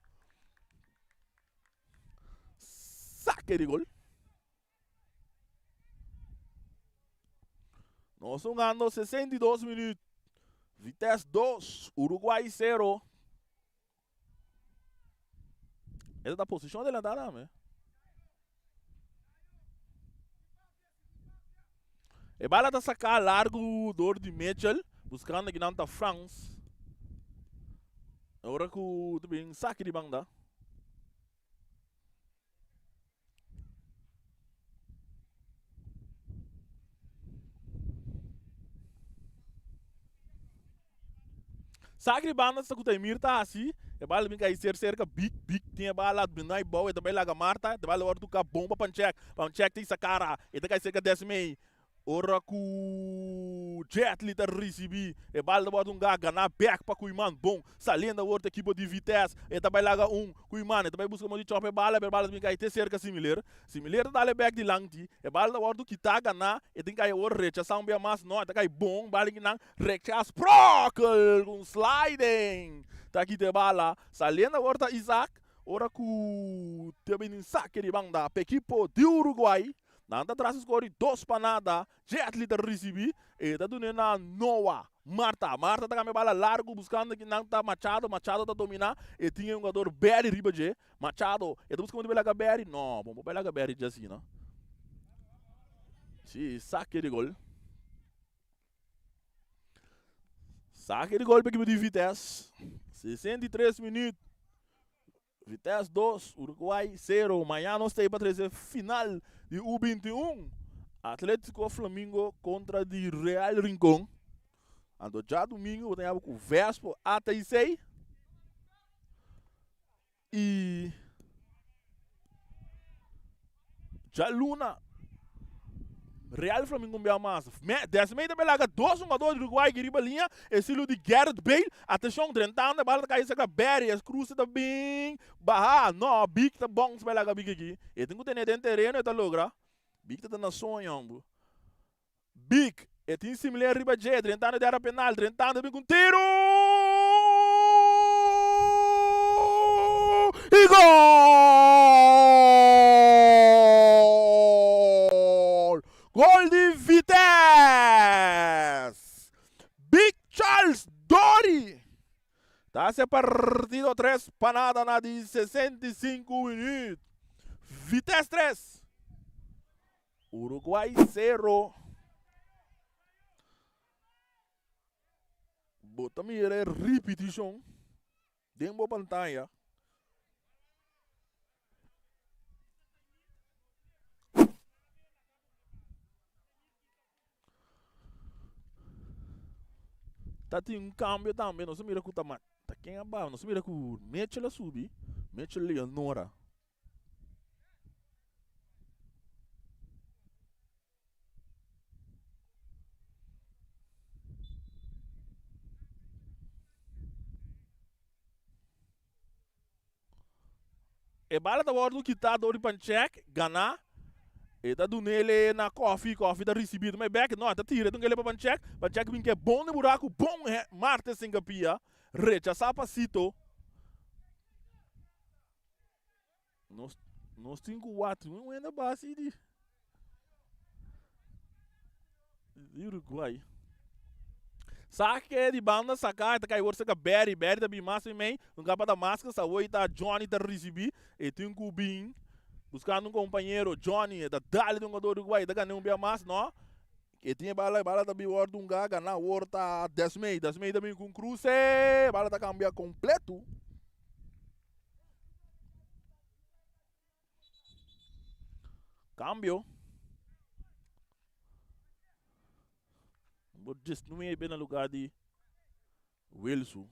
Sake di gol. Nos hungando 62 minuut. Vitesse 2, Uruguay 0. Esta ta posicion adelantada tambe. E bala ta saká largu dor di Mitchell, buskando kinan ta Frans. Ora ku ta bin saki di banda. Saki di banda sa ku Taimir ta hasi, e bala bin kai ser serka Big, Big tin e bala bin ai bou, e ta bai laga Marta, e bala wòrdu tuká bon pa Panchek, Panchek tin sa kara, e ta kai serka Desmey, Ora ku Jetli ta risibí e bal ta wòrdu un ga ganá bèk pa Koeiman. Bon saliendo awor ta ekipo di Vitesse. E ta bai laga un Koeiman. E ta bai buska modo di chòp e bala pero e bala ta bin kai te serka Similer. Similer ta dal e bèk dilanti. E bal ta wòrdu kitá ganá. E tin kai awor rechasá un bia mas. No, e ta kai bon. Bala kinan rechas Sprockel ku un sliding ta kita e bala. Saliendo awor ta Isaac. Ora ku ta bini sake di banda pa ekipo di Uruguay. Nan ta tras score di dos pa nada. Jetli ta ricibi. E ta dun'e na Noah. Marta. Marta ta cambia bala largo buscando ki nan ta Machado. Machado ta domina. E tin e hungador Berry riba dje. Machado. E ta busca modo di laga Berry. No, bon por bay laga Berry dje asina. Si, sake di gol. Sake di gol pa ekipo di Vitesse. 63 minuut. Vitesse 2, Uruguay 0. Mañana nos ta pa trece final di U21. Atletico Flamingo contra di Real Rincon. Anto djadumingo bo ta yaba cu Vespo ATC. Y djaluna Real Flamingo un bia mas. Desmey ta belaga dos hungador di Uruguay ki riba liña, estilo di Gareth Bale. Atenshon, drentando e bala ta kai serka Barry, es cruce ta bin baha. No, Big ta bon si belaga Big aki. E tin ku tene den tereno e ta logra. Big ta ta na soño hombo. Big, e tin Simler riba dje, drentando di area penal, drentando bin ku un tiro! I gol! Gol di Vitesse! Big Charles Dori ta hasi e partido tres pa nada na di 65 minuut. Vitesse tres, Uruguay sero. Bo ta mira e ripitishon den bo pantaya. Ta tin un kambio tambe, nos a mira ku ta ta ken a baha, nos a mira ku Mitchell a subi, Mitchell Leonora. E bala ta wòrdu kitá dor di Panchek, ganá. E ta dun'é na Koffie, Koffie ta risibí tuma e bèk. No, e ta tira e dun'é pa Panchek. Panchek bin ke bon den buraku, bon Martes Singapia rechasá pa Sito. Nos nos tin ku wak un hende basi di di Uruguay. Sake di banda saka e ta kai wor saka Berry. Berry ta bin mas mei. Un kapa ta maska sa woi ta Johnny ta risibi. E tin ku bin buskando un kompañero. Johnny e ta dale di un jugador Uruguay. E ta gana un bia mas no. E tin e bala, e bala ta bin wòrdu un gaga na wor ta Desmey. Desmey ta bin ku un kruse. E bala ta kambia kompleto. Cambio. Number 19 na lugar di Wilson.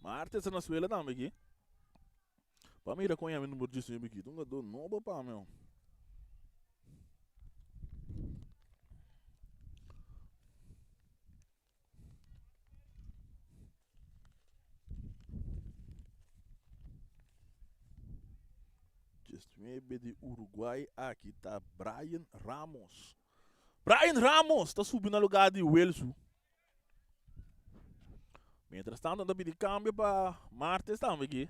Marte sa na suela tambe aki. Pa mira kon yami number 19 aki. Un jugador nobo pa mi. 19 di Uruguay aki ta Brian Ramos. Brian Ramos ta subi na lugar di Wilsu. Mientras tanto ta pidi cambio pa Martes tambe aki.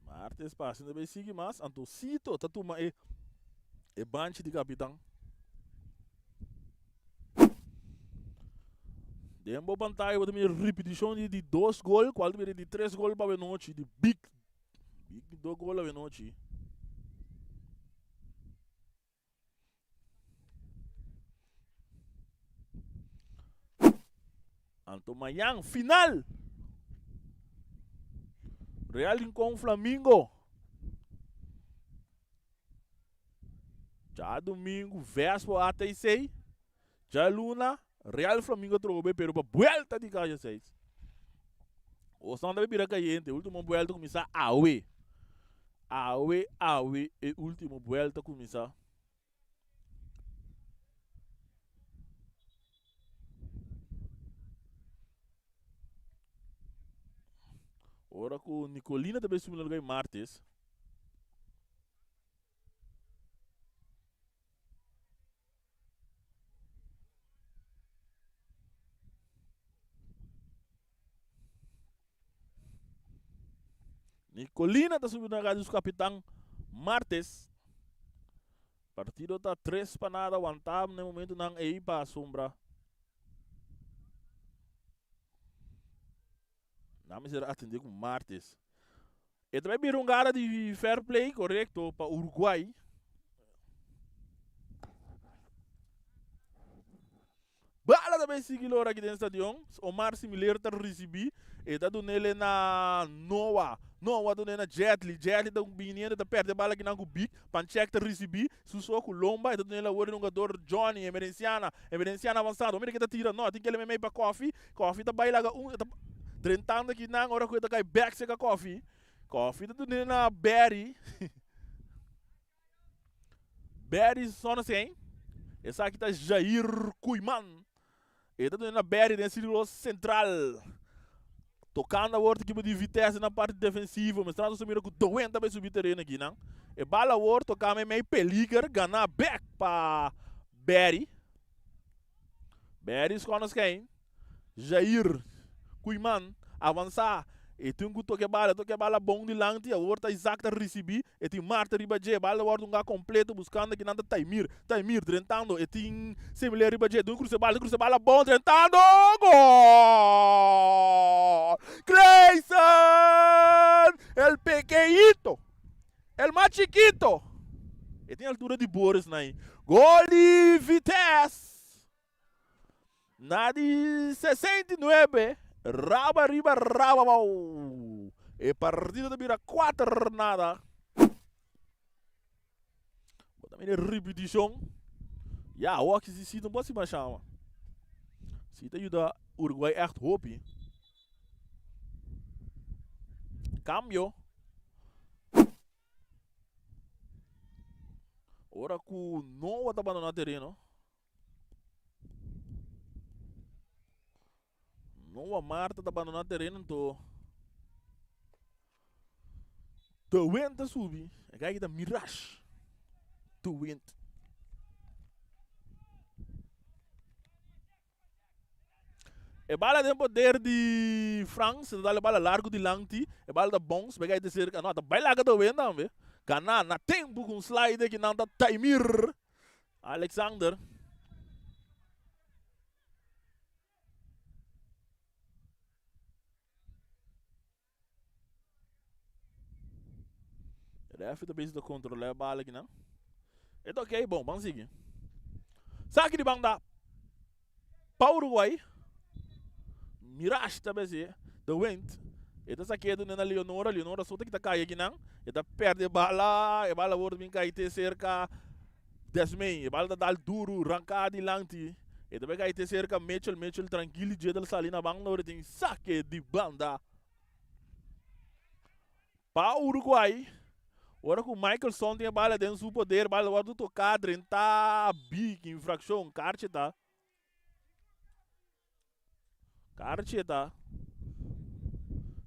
Martes pasa no bay sigui mas. Anto Sito ta tuma e e banchi di kapitan. Den bo pantaya bo ta mira ripitishon di di dos gol, kual ta bira di tres gol pa awenochi di Big. Big di dos gol awenochi. Anto mañan final. Real Rincon Flamingo. Djadomingo Vespo ATC. Djaluna Real Flamingo atrobe pero pa buelta di Calle 6. Osnan ta bira cayente. Ultimo buelta cuminsa awe. Awe, awe e ultimo buelta cuminsa. Ora cu Nicolina ta bay subi na lugar di Martes. Nicolina ta subi na lugar di su capitan Martes. Partido ta 3 pa nada wanta na e momentonan ey pa asombra. Nan mester atende ku Martes. E ta bai bira un gara di fair play korekto pa Uruguay. Bala ta bai sigui lora aki den stadion. Omar Similer ta risibí. E ta dunele na Noah. Noah ta dunele na Jetli. Jetli ta biniendo ta perde bala akinan ku Big. Panchek ta risibí. Su so ku lomba. E ta dunele awor e hungador Johnny Emerenciana. Emerenciana avansado. Mira ke ta tira. No, tin kele meimei pa Koffie. Koffie ta bai laga un, e ta drentando aki nan ora ku e ta kai bek seka Koffie. Koffie ta dun'é na Barry. Barry Sonnesein. Esaki ta Jair Koeiman. E ta dun'é na Barry den sirkulo sentral. Tokando awor ta ekipo di Vitesse na parti defensivo. Mientrando sa mira ku Doen ta bai subi tereno aki nan. E bala awor toka meimei peliger gana bek pa Barry. Berry Schonestein, Jair Koeiman avansa, e tin ku toke bala, toke bala bon dilanti, awor ta Isaac ta risibi, e tin Marta riba dje, bala wòrdu hunga kompleto buskando kinan ta Taimir, Taimir drentando, e tin Semiler riba dje, dun kruse bala, kruse bala bon drentando, gol! Clayson! El pequeñito! El mas chikito. E tin altura di Boris nai. Gol di Vitesse. Na di 69. Raba riba raba abou. E partido ta bira 4 nada. Bo ta mira e ripitishon. Ya, awor aki si no por hasi shama. Si ta yuda Uruguay echt hopi. Cambio. Ora ku Noah ta bandoná tereno. Noah Marta ta bandoná tereno anto De wind ta subi. E kai ta Mirage. De wind. E bala den poder di Frans, ta dal e bala largo dilanti, e bala ta bounce, bay te cerca, no, ta bay laga ta wen tambe. Gana na tempo cu un slide ki nan ta Taimir Alexander. Refi ta bezig ta controla e bala kinan. E ta ok, bon, ban sigui. Saki di banda pa Uruguay. Mirage ta bezig, de wind. E ta sakedo na Leonora, Leonora so ta kita kai kinan. E ta perde bala, e bala word bin kai te cerca Desmay. E bala ta dal duro, ranka dilanti. E ta bay kai te cerca Mitchell, Mitchell tranquilo jedel sali na banda ora tin sake di banda. Pa Uruguay, ora ku Michelson tin e bala den su poder, bala wòrdu toká, drentá, big infrakshon, karchi ta. Karchi ta.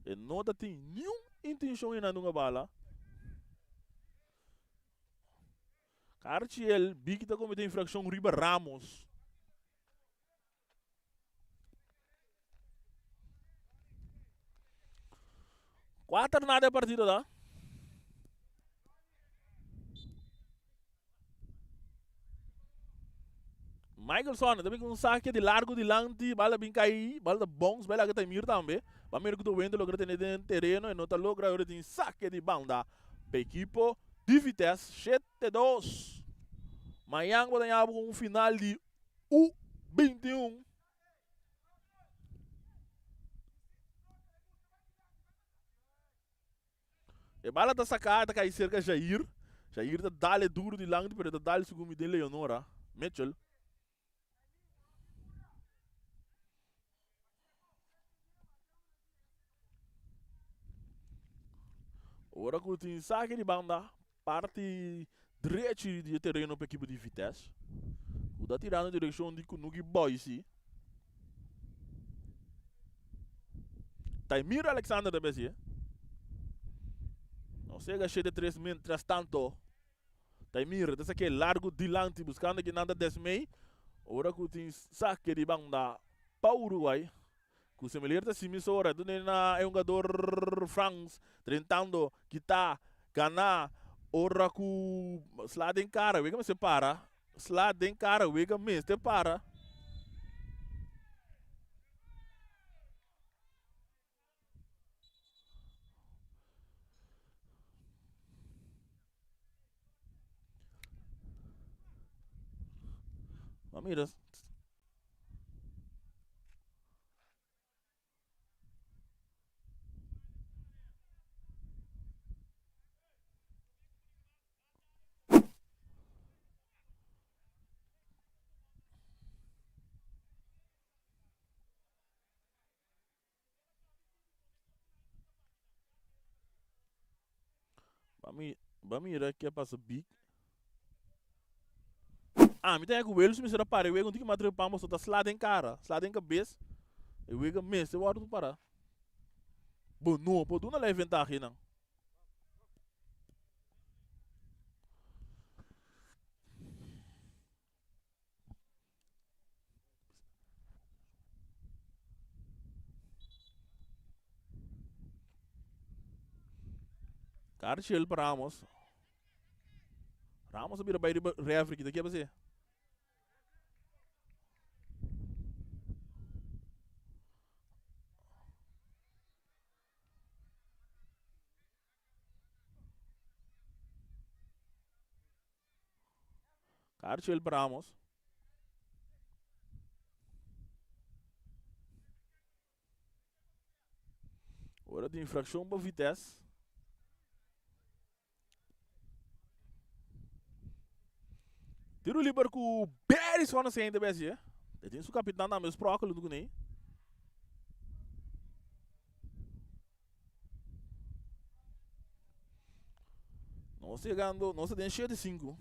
E no ta tin niun intencion einan dunga bala. Karchi el Biki ta comete infraccion riba Ramos. Cuater nada e partido ta. Michelson ta bin ku un sake di largo dilanti, bala bin kai, bala ta bounce bai laga Taimir tambe. Ba mira ku ta wende logra tene den tereno e no ta logra ora tin sake di banda pa ekipo di Vitesse 7-2. Mañan bo ta ña bo ku un final di U 21. E bala ta saká, e ta kai serka Jair. Jair ta dal e duru dilanti, pero e ta dal segun mi den Leonora. Mitchell. Ora ku tin sake di banda, parti drechi di e tereno pa ekipo di Vitesse. Ku ta tirando direkshon di Kunuki Boise. Taimir Alexander ta besi. Nos chega 7-3 mientras tanto. Taimir ta sake largo dilanti buscando ki nan ta desmei. Ora ku tin sake di banda pa Uruguay. Ku Semeleer ta simi sora dune na e hungador Frans drentando kita gana ora ku sla den kara wega mester para sla den kara wega mester para. Ma mira. Ba mira ke a pasa big. Ah, mi ta ku Wales mester a para e wega un tiki mas trepan pasobra ta sla den kara, sla den kabes. E wega mester wòrdu para. Bo no por duna la e ventaha einan. Carchel pa Ramos. Ramos a bira bai riba referee. Kita ke pase? Carchel pa Ramos. Ora di infraccion pa Vitesse. Tiro liber ku Berison a sente besi. E tin su kapitan tambe Sprokel huntu kuné. Nos yegando, nos ta den 7-5.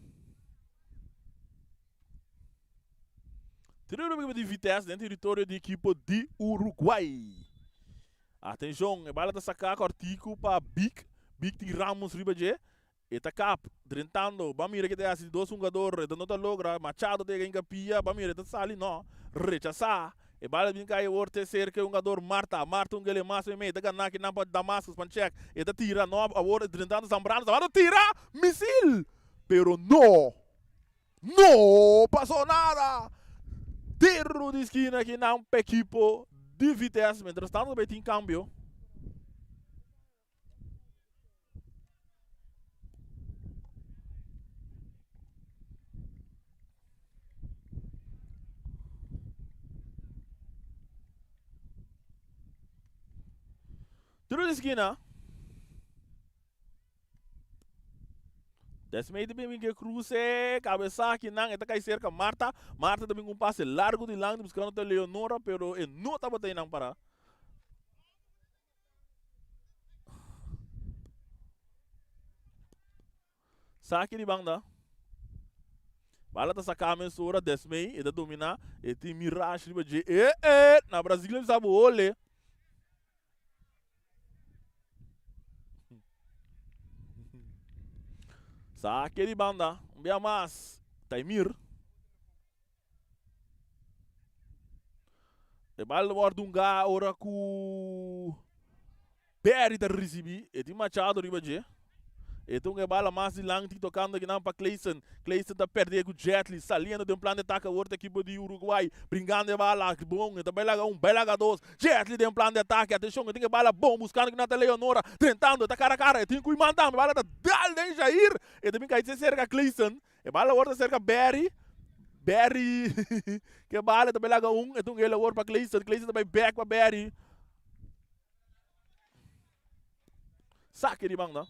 Tiro liber di Vitesse den territorio di ekipo di Uruguay. Atenshon, e bala ta saká kòrtiku pa Big. Big tin Ramos riba dje. E ta kap, drentando. Ban mira ke ta hasi di dos hungador. E ta no ta logra. Machado ta yega hinkapia. Ban mira, e ta sali. No. Rechasá. E bala bin kai awor te serka e hungador Marta. Marta un gele mas meimei. E ta gana kinan pa Damascus Panchek. E ta tira. No, awor drentando Zambrano. Zambrano tira! Misil! Pero no! No pasó nada! Tiro di skina kinan pa ekipo di Vitesse. Mientras tanto ta bay tin kambio. Tiro di skina. Desmee ta bin ke kruse, kabesa kinan, e ta kai serka Marta. Marta ta bin ku un pase largu dilanti buskando ta Leonora, pero e no tabata einan para. Saki di banda. Bala ta saká mesora Desmey e ta dominá e tin Mirage riba dje e e na Brasil e sa bo hole. Sake di banda un bia mas Taimir. E bal wòrdu hunga ora ku Perry ta risibí. E tin Machado riba dje. E ta hunga e bala mas dilanti tokando akinan pa Clayson. Clayson ta pèrdè ku Jetli saliendo den plan di atake awor ta ekipo di Uruguay bringando e bala. Bon, e ta bai laga un, bai laga dos. Jetli den plan di atake. Atenshon, e tin e bala bon buskando kinan ta Leonora. Drentando, e ta kara kara. E tin ku Iman tambe. E bala ta dal den Jair. E ta bin kai serka Clayson. E bala awor ta serka Barry. Barry ke bala ta bai laga un. E ta un el awor pa Clayson. Clayson ta bai bek pa Barry. Sake di banda.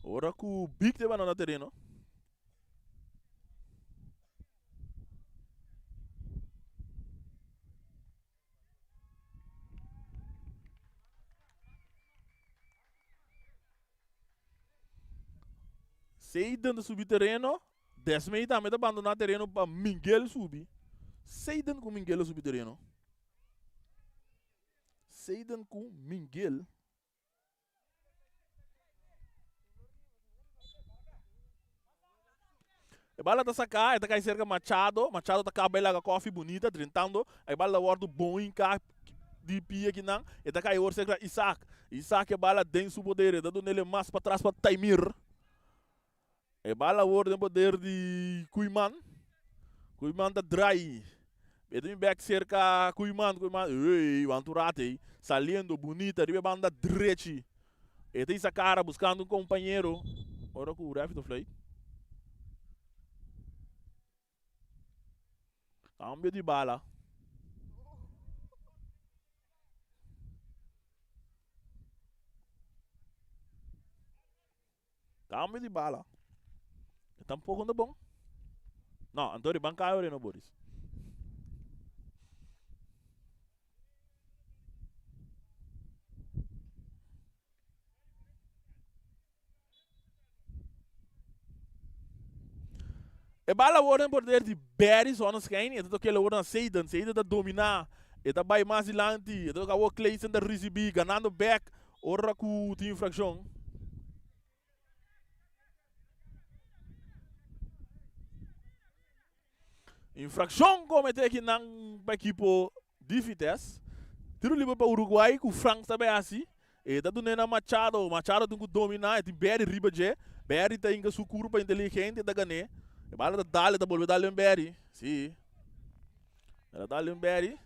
Ora ku Big te banda na tereno. Seiden ta subi tereno. Desmey tambe ta bandoná tereno pa Miguel subi. Seiden ku Miguel a subi tereno. Seiden ku Miguel. E bala ta saká, e ta kai serka Machado. Machado ta kaba e laga kòfi bunita, drentando. E bala ta wòrdu bon hinká di pia kinan. E ta kai awor serka Isaac. Isaac e bala den su poder. E ta dun'el e mas patras pa Taimir. E bala awor den poder di Koeiman. Koeiman ta drai. E ta bin bek serka Koeiman. Koeiman, ey, wan tur rato ey. Saliendo bunita riba e banda drechi. E ta hisa kara buskando un kompañero. Ora ku rèfi ta fluit. Kambio di bala. Cambio di bala. E tampoco no bon. No, anto riba cayo reno Boris. E bala awor den poder di Barry Zonneschijn. E ta toke awor na Seiden. Seiden ta domina. E ta bai mas dilanti. E ta toka awor Clayson ta risibi. Ganando back. Ora ku tin infrakshon. Infrakshon komete akinan pa ekipo di Vitesse. Tiro liber pa Uruguay ku Franks ta bai hasi. E ta dun'é na Machado. Machado tin ku dominá. E tin Berry riba dje. Berry ta hinka su kurpa inteligente e ta gan'é. E bala ta dal e ta bolbe dal den Berry. Si. E ta dal den Berry.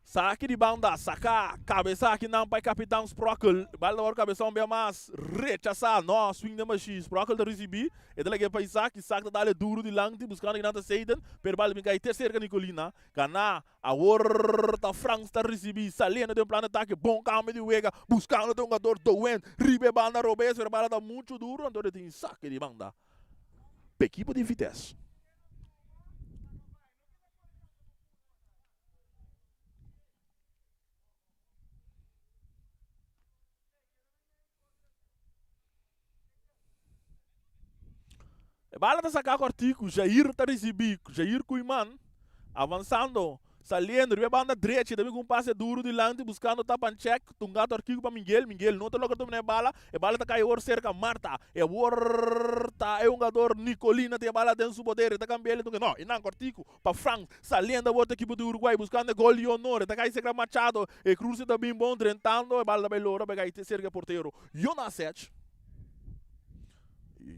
Saki di banda, saka, kabesa akinan pa e kapitan Sprockel. Bal ta wòrdu kabesa un bia mas, rechasá, no, swing den bashí. Sprockel ta risibí, e ta lag'é pa Isaac, Isaac ta dal e duru dilanti buskando kinan ta Seiden, pero bal ta bin kai te serka Nicolina. Ganá, awor ta Frans ta risibí, saliendo den plan di atake, bon kambio di wega, buskando ta hungador Doen riba e banda robes, pero bala ta muchu duru, anto e tin saki di banda pa ekipo di Vitesse. E bala ta saká kòrtiku, Jair ta risibí, Jair Koeiman avansando, saliendo riba e banda drechi, ta bin ku un pase duru dilanti buskando Tapanchek, tungá tòrtiku pa Miguel, Miguel no ta logra dominá e bala, E bala ta kai awor serka Marta. E awor ta e hungador Nicolina tin e bala den su poder. E ta kambia el no, e nan kortiku pa Frank. Saliendo awor ta ekipo di Uruguay buskando e gol di honor. E ta kai serka Machado. E cruce ta bin bon drentando. E bala ta bai lora bai kai serka e portero Jonas Sech.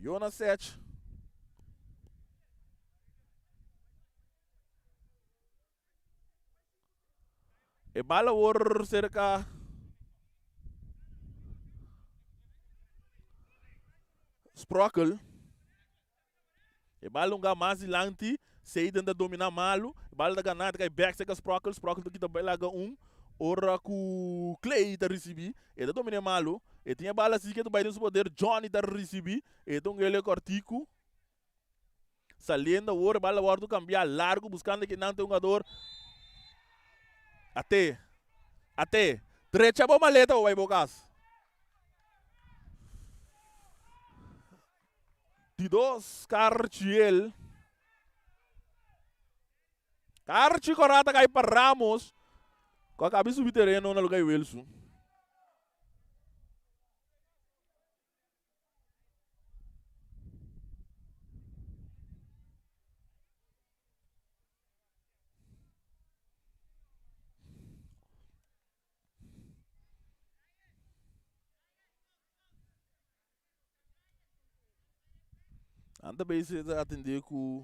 Jonas Sech. E bala awor serka Sprockel. E bala un ga mas dilanti. Seiden ta domina malu. E bala ta gana, ta kai bek serka Sprockel. Sprockel ta kita bai laga un. Ora ku Clay ta risibi, e ta domina e malu. E tin e bala si ke ta bai den su poder. Johnny ta risibi. E ta un gele kortiku. Saliendo awor e bala wordo cambia largo buscando kinan ta e hungador. Ate. Ate. Drecha bo maleta bo bay bo cas. Di dos Carchiel. Carchi Corra ta cay pa Ramos. Cu a cabi subi tereno na lugar di Wilson. Nan ta bezig ta atendé ku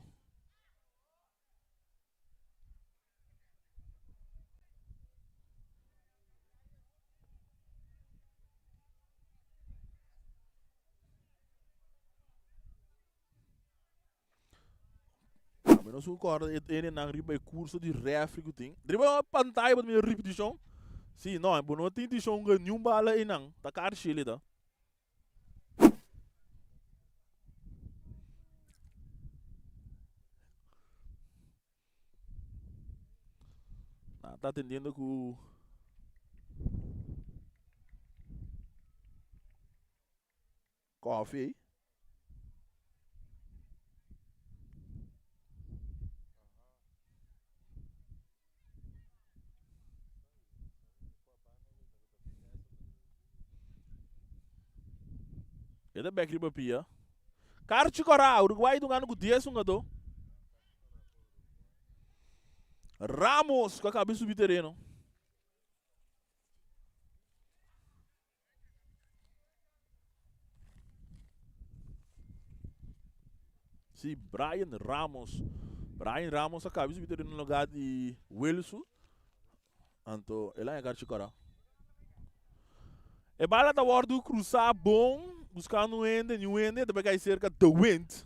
Mi no su corda e ene nan riba e curso di refri cu tin. Riba pantaya bo ta mira ripeticion. Si, no, bo no tin dicion cu niun bala eynan. Ta car shili ta. Nan ta atendiendo cu. Koffie. E ta bek riba pia. Karchi kora, Uruguay ta gana ku dies hungadó. Ramos ku a kaba di subi tereno. Sí, Brian Ramos. Brian Ramos a caba di subir den lugar di Wilson. Anto, el a karchi kora. E bala ta wordu cruzá bon, buscando un hende, ni un hende, ta bai cerca De Wind.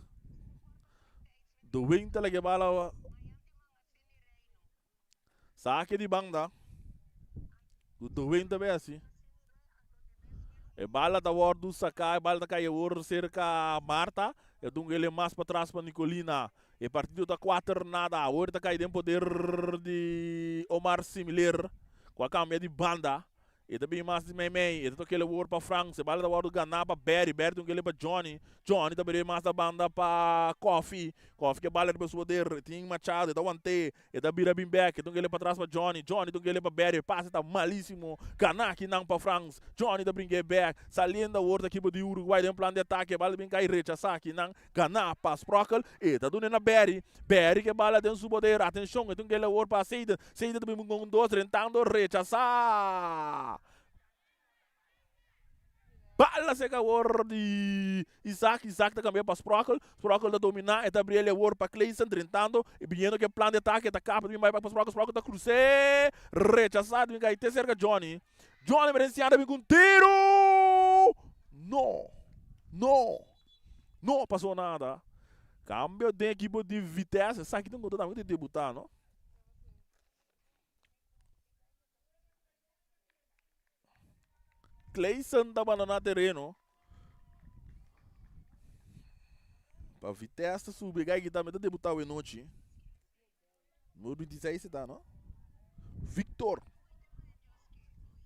De Wind ta laga e bala Sake di banda. Ku Dwayne ta bay hasi. E bala ta wordu saká, e bala ta kai awor serka Marta. E dunga ele mas patras pa Nicolina. E partido ta kuater nada. Awor ta kai den poder di Omar Similer ku a kambia di banda. E ta bin mas di meimei. E ta toka el awor pa Frans. E bala ta wòrdu ganá pa Barry. Barry ta un kele pa Johnny. Johnny ta bira mas na banda pa Koffie. Koffie ke bala riba su poder. E tin Machado. E ta want'é. E ta bira bin bèk. E ta un kele patras pa Johnny. Johnny ta un kele pa Barry. E pase ta malísimo. Ganá akinan pa Frans. Johnny ta brinka e bèk. Saliendo awor ta ekipo di Uruguay den plan di atake. E bala ta bin kai rechasá akinan. Ganá pa Sprockel, e ta dun'e na Barry. Barry ke bala den su poder. Atenshon, e tin kele awor pa Seiden. Seiden ta bin bunga un dos, drentando, rechasá. Bala seka awor di Isaac. Isaac ta kambia pa Sprockel. Sprockel ta dominá, e ta abri el awor pa Clayson, drentando i biniendo ke plan di atake. E ta kapa, ta bin bai pa Sprockel. Sprockel ta krus'é, rechasá, ta bin kai te serka Johnny. Johnny Merenciano ta bin ku un tiru! No! No! No pasó nada. Cambio den equipo di Vitesse. Esaki ta un goto tambe ku ta debuta, no? Clayson ta abandoná tereno. Pa Vitesse ta subi. E gai tambe ta debuta awe nochi. Número 26 ta, no? Victor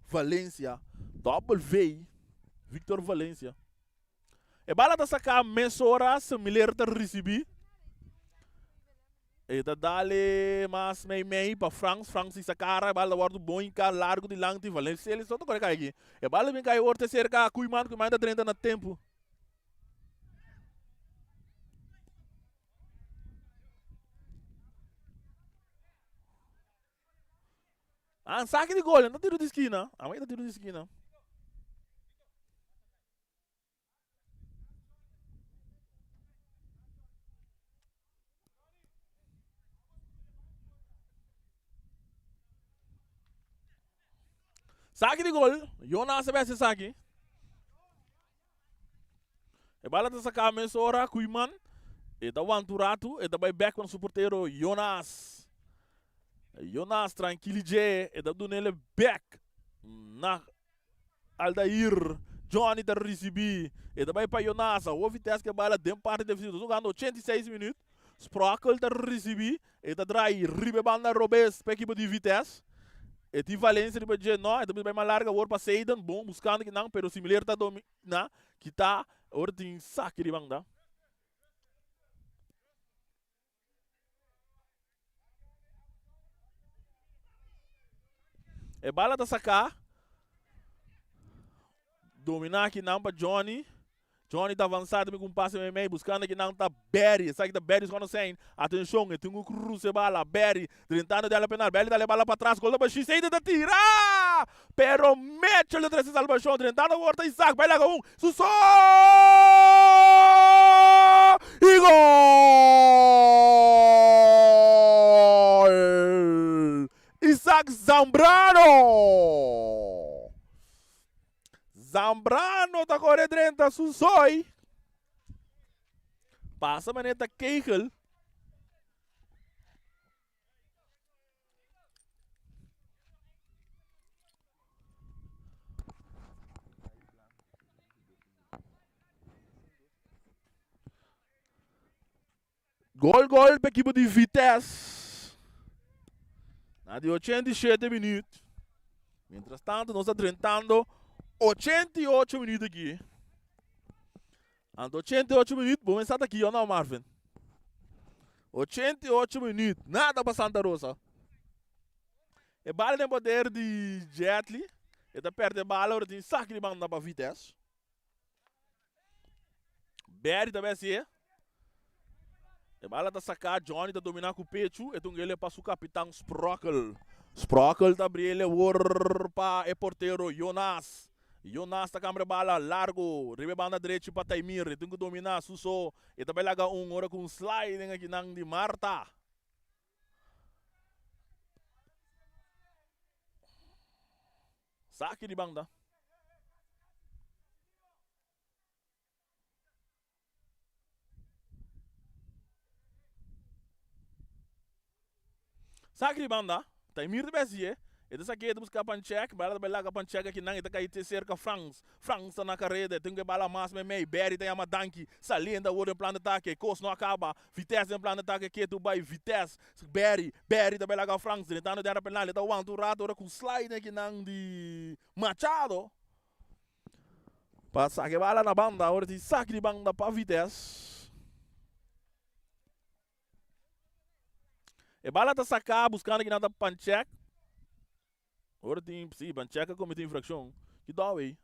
Valencia. Double V. Victor Valencia. E bala ta saca mesora, Semiler ta ricibi. E ta dale mas mei mei pa Frans. Frans isa cara, e bala ta wordo bon inca largo dilanti. Valencia ele só ta corre cai aqui. E bala bin cai orte cerca Koeiman. Koeiman ta drenta na tempo. Ah, saque di gol, no tiro di esquina. Ah, ta tiro di esquina. Saque di gol. Jonas a bese saki. E bala ta saca mesora Koeiman. E ta wanta un ratu. E ta bai bek pa su portero Jonas. Jonas tranquilije. E ta dunele bek na Aldair. Johnny ta ricibi. E ta bai pa Jonas. Awor Vitesse ke bala den parti defensivo. Ta jugando 86 minuut. Sprockel ta ricibi, e ta draai riba e banda robes pa ekipo di Vitesse. E tin Valencia riba dje, no, e ta bisa bay mas larga awor pa Seiden, bon buscando kinan, pero Similer ta domina, kita, awor tin saki riba banda. E bala ta saká. Dominá akinan pa Johnny. Johnny ta avansá tambe ku un pase meimei buskando akinan ta Barry. Esaki ta Barry skòrda sein. Atenshon, e tin ku krusa e bala. Barry drentando den área penal. Barry ta dal e bala patras. Gol ta bashí. Seide ta tira! Pero Mitchell ta trese salbashon. Drentando awor ta Isaac. Bai laga un. Su so! I gol! Isaac Zambrano! Zambrano ta kore drenta su soi. Pasa manera ta Kegel. Gol gol pa ekipo di Vitesse. Na di 87 minuut. Mientras tanto nos ta drentando 88 minuut aki. Anto 88 minuut, bo mester ta aki o no Marvin? 88 minuut, nada pa Santa Rosa. E bala den poder di Jetli. E ta perde e bala ora tin saki di banda pa Vitesse. Barry ta besi. E bala ta saká, Johnny ta dominá ku pechu, e tunga ele pa su kapitan Sprockel. Sprockel ta abri ele awor pa e portero Jonas. Jonas ta kambra e bala largu riba e banda drechi pa Taimir, e tin ku dominá su so, e ta bai laga un ora ku un sliding akinan di Marta. Saki di banda. Saki di banda, Taimir ta besi e ta saki e ta buska Panchek, bala ta bai laga Panchek akinan e ta kai te serka Frans, Frans ta na kareda e tin ku e bala mas meimei, Berry ta yama danki, saliendo awor den plan di atake, kos no a kaba, Vitesse den plan di atake ketu bai Vitesse, Berry, Berry ta bai laga Frans drentando den área penal e ta wanta un rato ora ku slide akinan di Machado. Pa saka e bala na banda, ora tin saki di banda pa Vitesse. E bala ta saka buskando kinan ta Panchek. Ora tin, si, Panchek a komete infrakshon. Ki dòw ei?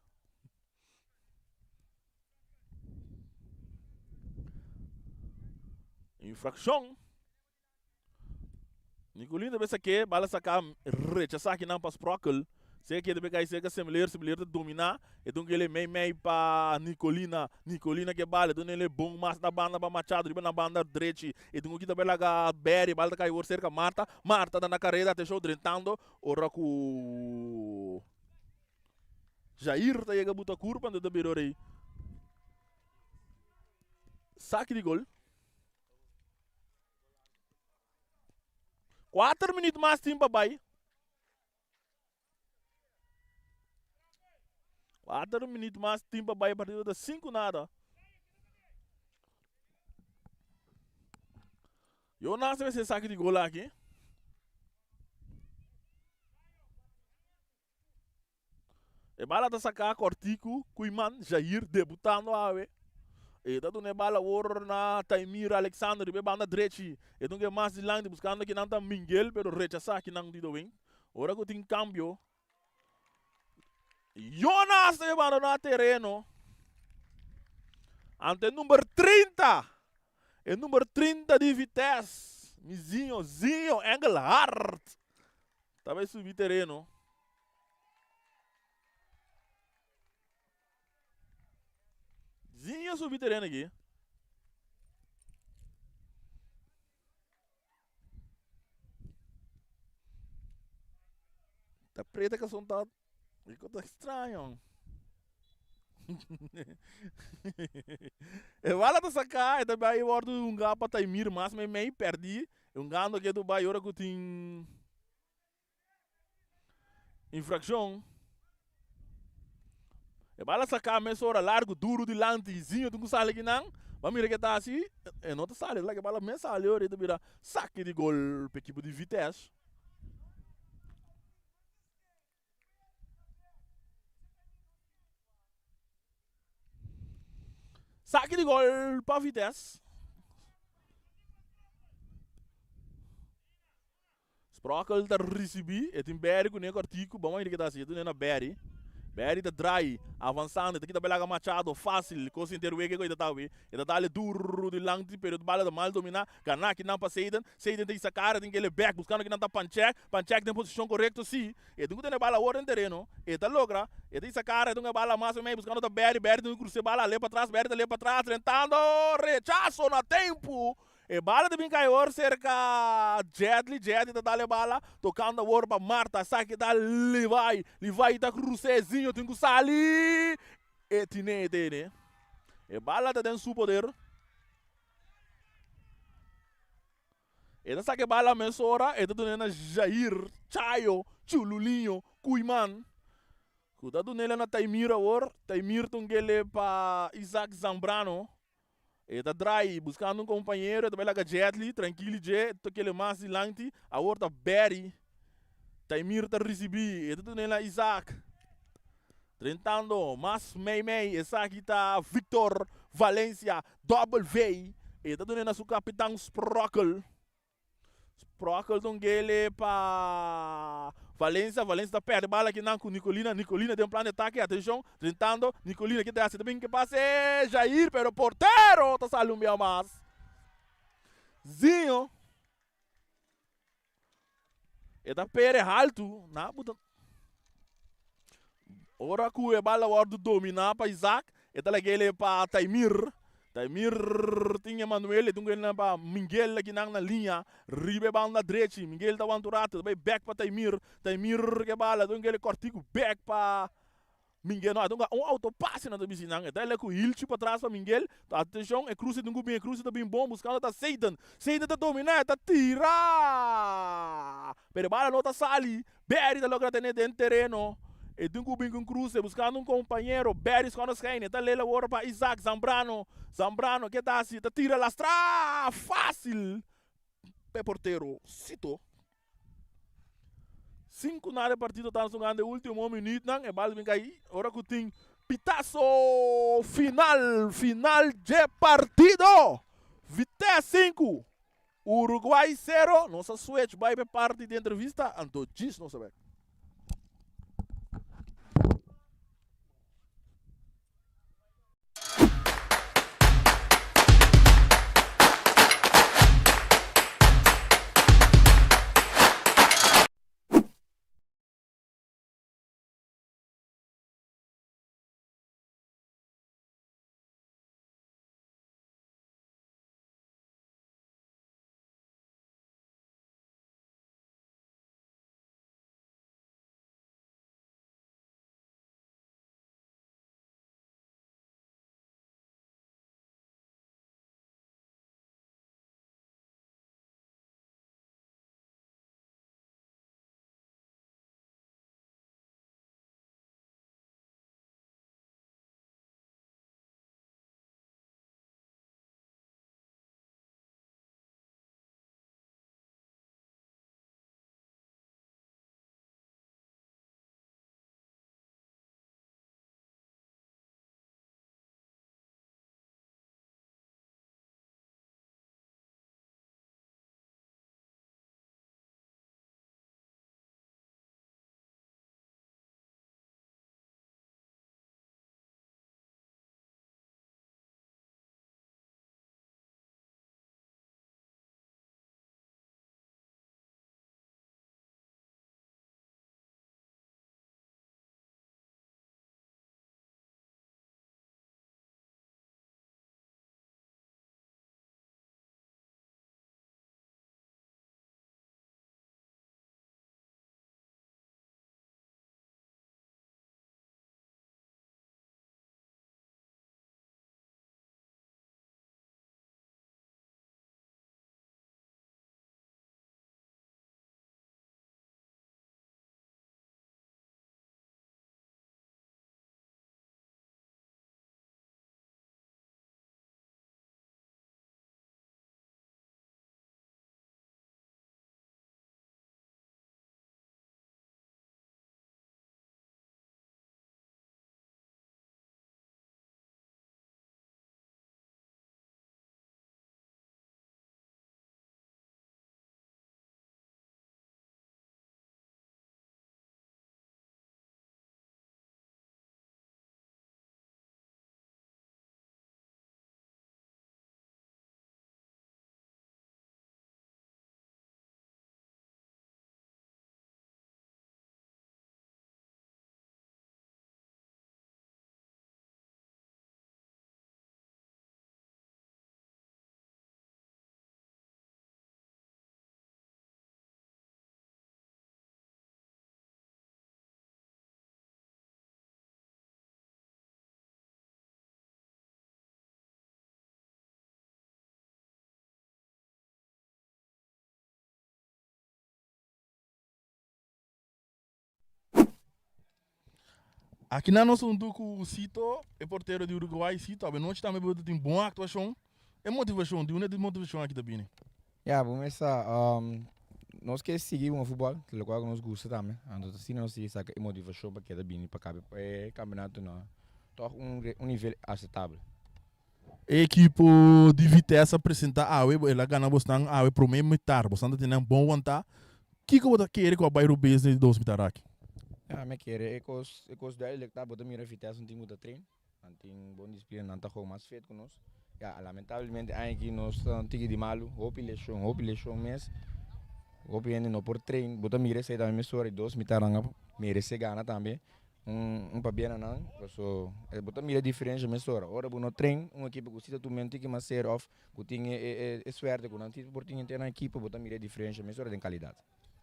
Infrakshon. Nicolino ta bisa ke bala saka rechasa kinan pa Sprockel. Seka ke ta be kai seka Semler, Semler ta domina. E dun kele mei mei pa Nicolina. Nicolina ke bala, e dun ele bon mas na banda pa Machado riba na banda drechi. E dun kita be laga Berry, bala ta kai wor serka Marta. Marta ta na kareda, atenshon drentando ora ku Jair ta yega buta kurpa anto ta bira ora ei saki di gol. Kuater minuut mas tin pa bai. Kuater minuut mas tin pa bai partido ta sinku nada. Jonas mester saki di gol aki. E bala ta saká kòrtiku Koeiman Jair debutando awe. E ta duna e bala awor na Taimir Alexander riba e banda drechi. E ta un ke mas dilanti buskando kinan ta Mingel pero rechasá kinan di Dowing. Ora ku tin kambio Jonas ta bandoná tereno ante e number 30. E number 30 di Vitesse, Mizinho, Zinho Engelhardt ta bai subi tereno. Zinho subi tereno aki. Ta preta que son ta ta extraño. E bala ta saca, e ta bai wordo hunga pa Taimir mas meimei, perdi. Hungando ke tu bai ora ku tin Infraccion. E bala saca mesora largo duro dilanti. Zinho tin cu sali kinan. Ba mira ke ta hasi, e no ta sali, ta laga e bala mes sali ora e ta bira saki di gol pa ekipo di Vitesse. Saki di gol pa Vitesse. Sprockel ta ricibi, e tin Barry cu ne cortico, bon mira ke ta haci, e dune na Barry. Barry ta draai, avansando, e ta kita belaga Machado, facil, cos henter wega cu e ta tawi. E ta dale duro dilanti, pero e bala ta mal domina, gana akinan pa Seiden, Seiden ta hisa cara, tin kele bek, buscando kinan ta Panchek, Panchek den posicion corecto si, e tin cu tene bala awor den tereno, e ta logra, e ta hisa cara, e tin cu e bala mas mei, buscando ta Barry, Barry tin cu crusa e bala, ale patras, Barry ta ale patras, drentando, rechazo na tempo. E bala ta bin kai awor serka Jedli, Jedli ta dal e bala, tokando awor pa Marta, esaki ta Levi, Levi ta krus'é, Zinho tin ku sali, e tine e tene. E bala ta den su poder. E ta saka e bala mesora, e ta dun'é na Jair, Chayo, Chululinho, Kuiman, ku ta dun'é na Taimir awor, Taimir ta un gele pa Isaac Zambrano. E ta draai buscando un compañero, e ta bay laga Jetli, trankili dje, e ta kele mas dilanti, awor ta Barry. Taimir ta ricibi, e ta dun'e na Isaac. Drentando mas mei mei, esaki ta Victor Valencia, W. E ta dun'e na su capitan Sprockel. Sprockel ta un gele pa Valencia, Valencia ta perde bala akinan ku Nicolina, Nicolina den plan di atake, atenshon, drentando, Nicolina kita hasi ta bin ke pase Jair pero portero ta sali un bia mas. Zinho e ta pere haltu na buta ora ku e bala wòrdu dominá pa Isaac E ta laga ele pa Taimir. Taimir tin Emanuel, e tin ku ele pa Miguel akinan na liña riba e banda drechi. Miguel ta wanta un rato, ta bai bek pa Taimir. Taimir ke bala, tin ku ele kòrtiku bek pa Miguel. No, a tin un autopase nan ta bisi nan. E ta ele ku hilchi patras pa Miguel. Atenshon, e kruse tin ku bin, e kruse ta bin bon, buskando ta Satan. Satan ta dominá, e ta tira! Pero e bala no ta sali. Berry ta logra tene den tereno. E tin ku bin ku un kruse buskando un kompañero. Berry skònde skèin. E ta lela wòrdu pa Isaac Zambrano. Zambrano ke ta hasi? Ta tira lastra fásil pa e portero Sito. Sinku nada e partido ta jugando e último minütnan. E bal bin kai ora ku tin pitaso final. Final dje partido. Vitesse 5, Uruguay 0. Nos a switch bai pa e parti di entrevista, anto djis nos a bek. Akinan nos huntu ku Sito, e portero di Uruguay. Sito, abenochi tambe bo ta tin bon aktuashon. E motivashon, di unda e motivashon aki ta bini? Ya, bo mes sa, nos ke sigui hunga futbòl, ta lokual ku nos gusta tambe. Anto ta asina nos sigui saka e motivashon pa keda bini pa kabe e kampeonato na tòg un nivel asetabel. E ekipo di Vitesse a presenta awe, el a gana bosnan awe prome mitar, bosnan ta tene nan bon wantá. Kiko bo ta kere ku a bai rubes den e di dos mitar aki? Ya, mi kere e kos, e kos duidelijk ta, bo ta mira Vitesse un tin ku ta train, nan tin bon disciplina, nan ta gou mas fit ku nos. Ya, lamentablemente aña aki nos ta un tiki di malu, hopi leshon, hopi leshon mes, hopi hende no por train, bo ta mira esei tambe mesora di dos mitar nan a merese gana tambe. Un pabia na nan, paso e bo ta mira e diferencia mesora. Ora bo no train un ekipo ku si ta tuma un tiki mas serio of ku tin e e suerte ku nan por tin henter nan ekipo, bo ta mira e diferencia mesora den calidad.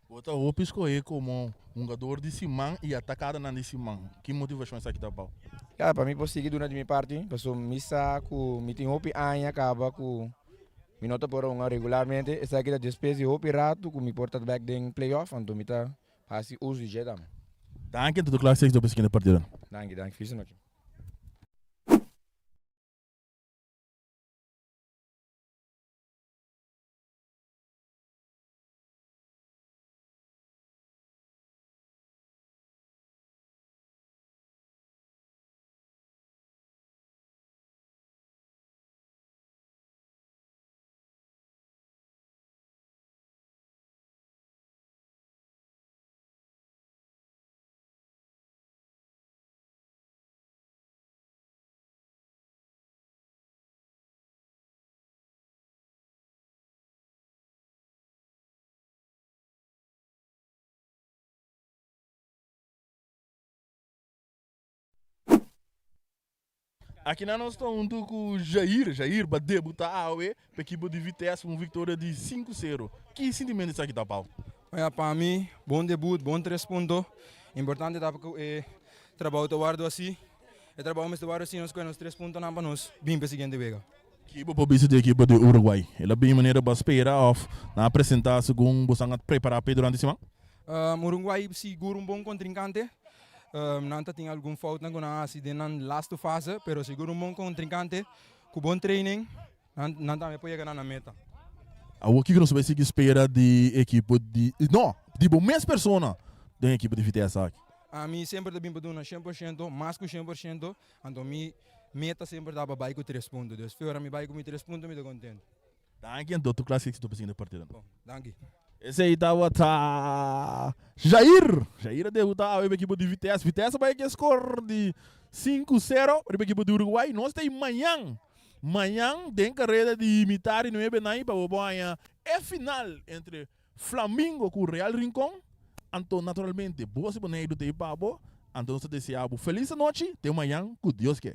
Bo ta hopi skohe komo hungador di siman i atakadanan di siman. Ki motivashon esaki ta bou? Ya, pa mi por sigui duna di mi parti, paso mi sa ku mi tin hopi aña kaba ku mi no ta por hunga regularmente. Esaki ta despues di hopi ratu ku mi por ta bek den playoff, anto mi ta Hasi uso di dje tambe. Danki en todo klas éxito pa e siguiente partido. Danki danki feliz nochi. Akinan nos ta huntu ku Jair. Jair ba debuta awe pa ekipo di Vitesse ku un viktoria di sinku sero. Ki sintimentu esaki ta pao? Oya, pa mi bon debut, bon tres punto. Importante ta ku e trabou ta wòrdu hasi. E trabou mester wòrdu hasi, nos kohe nos tres puntonan pa nos bin pa e siguiente wega. Ki bo por bisa di ekipo di Uruguay? El a bin manera bo a spera òf nan a presentá segun boso a prepará p'e durante siman? Uruguay sigur un bon kontrinkante. Nan ta tin algun foutnan ku nan a hasi den nan lastu fase, pero sigur un bon kontrinkante ku bon training nan nan tambe por yega na nan meta. Awor kiko nos bai sigui spera di ekipo di, no, di bo mes persona den ekipo di Vitesse aki? Ami semper ta bin pa duna 100%, mas ku 100%, anto mi meta semper ta pa bai ku tres punto. Dus fe ora mi bai ku mi tres punto mi ta kontentu. Danki anto tur klas éxito pa siguiente partido. Bon, danki. Esey tabata Jair. Jair a debuta awe pa ekipo di Vitesse. Vitesse a bai ke score di sinku sero riba ekipo di Uruguay. Nos ta ei mañan. Mañan den kareda di mitar di nuebe nai pa bo por haña e final entre Flamingo ku Real Rincon. Anto naturalmente bo si Boneiru ta ei pa bo. Anto nos ta desea bo felis anochi. Te mañan ku Dios ke.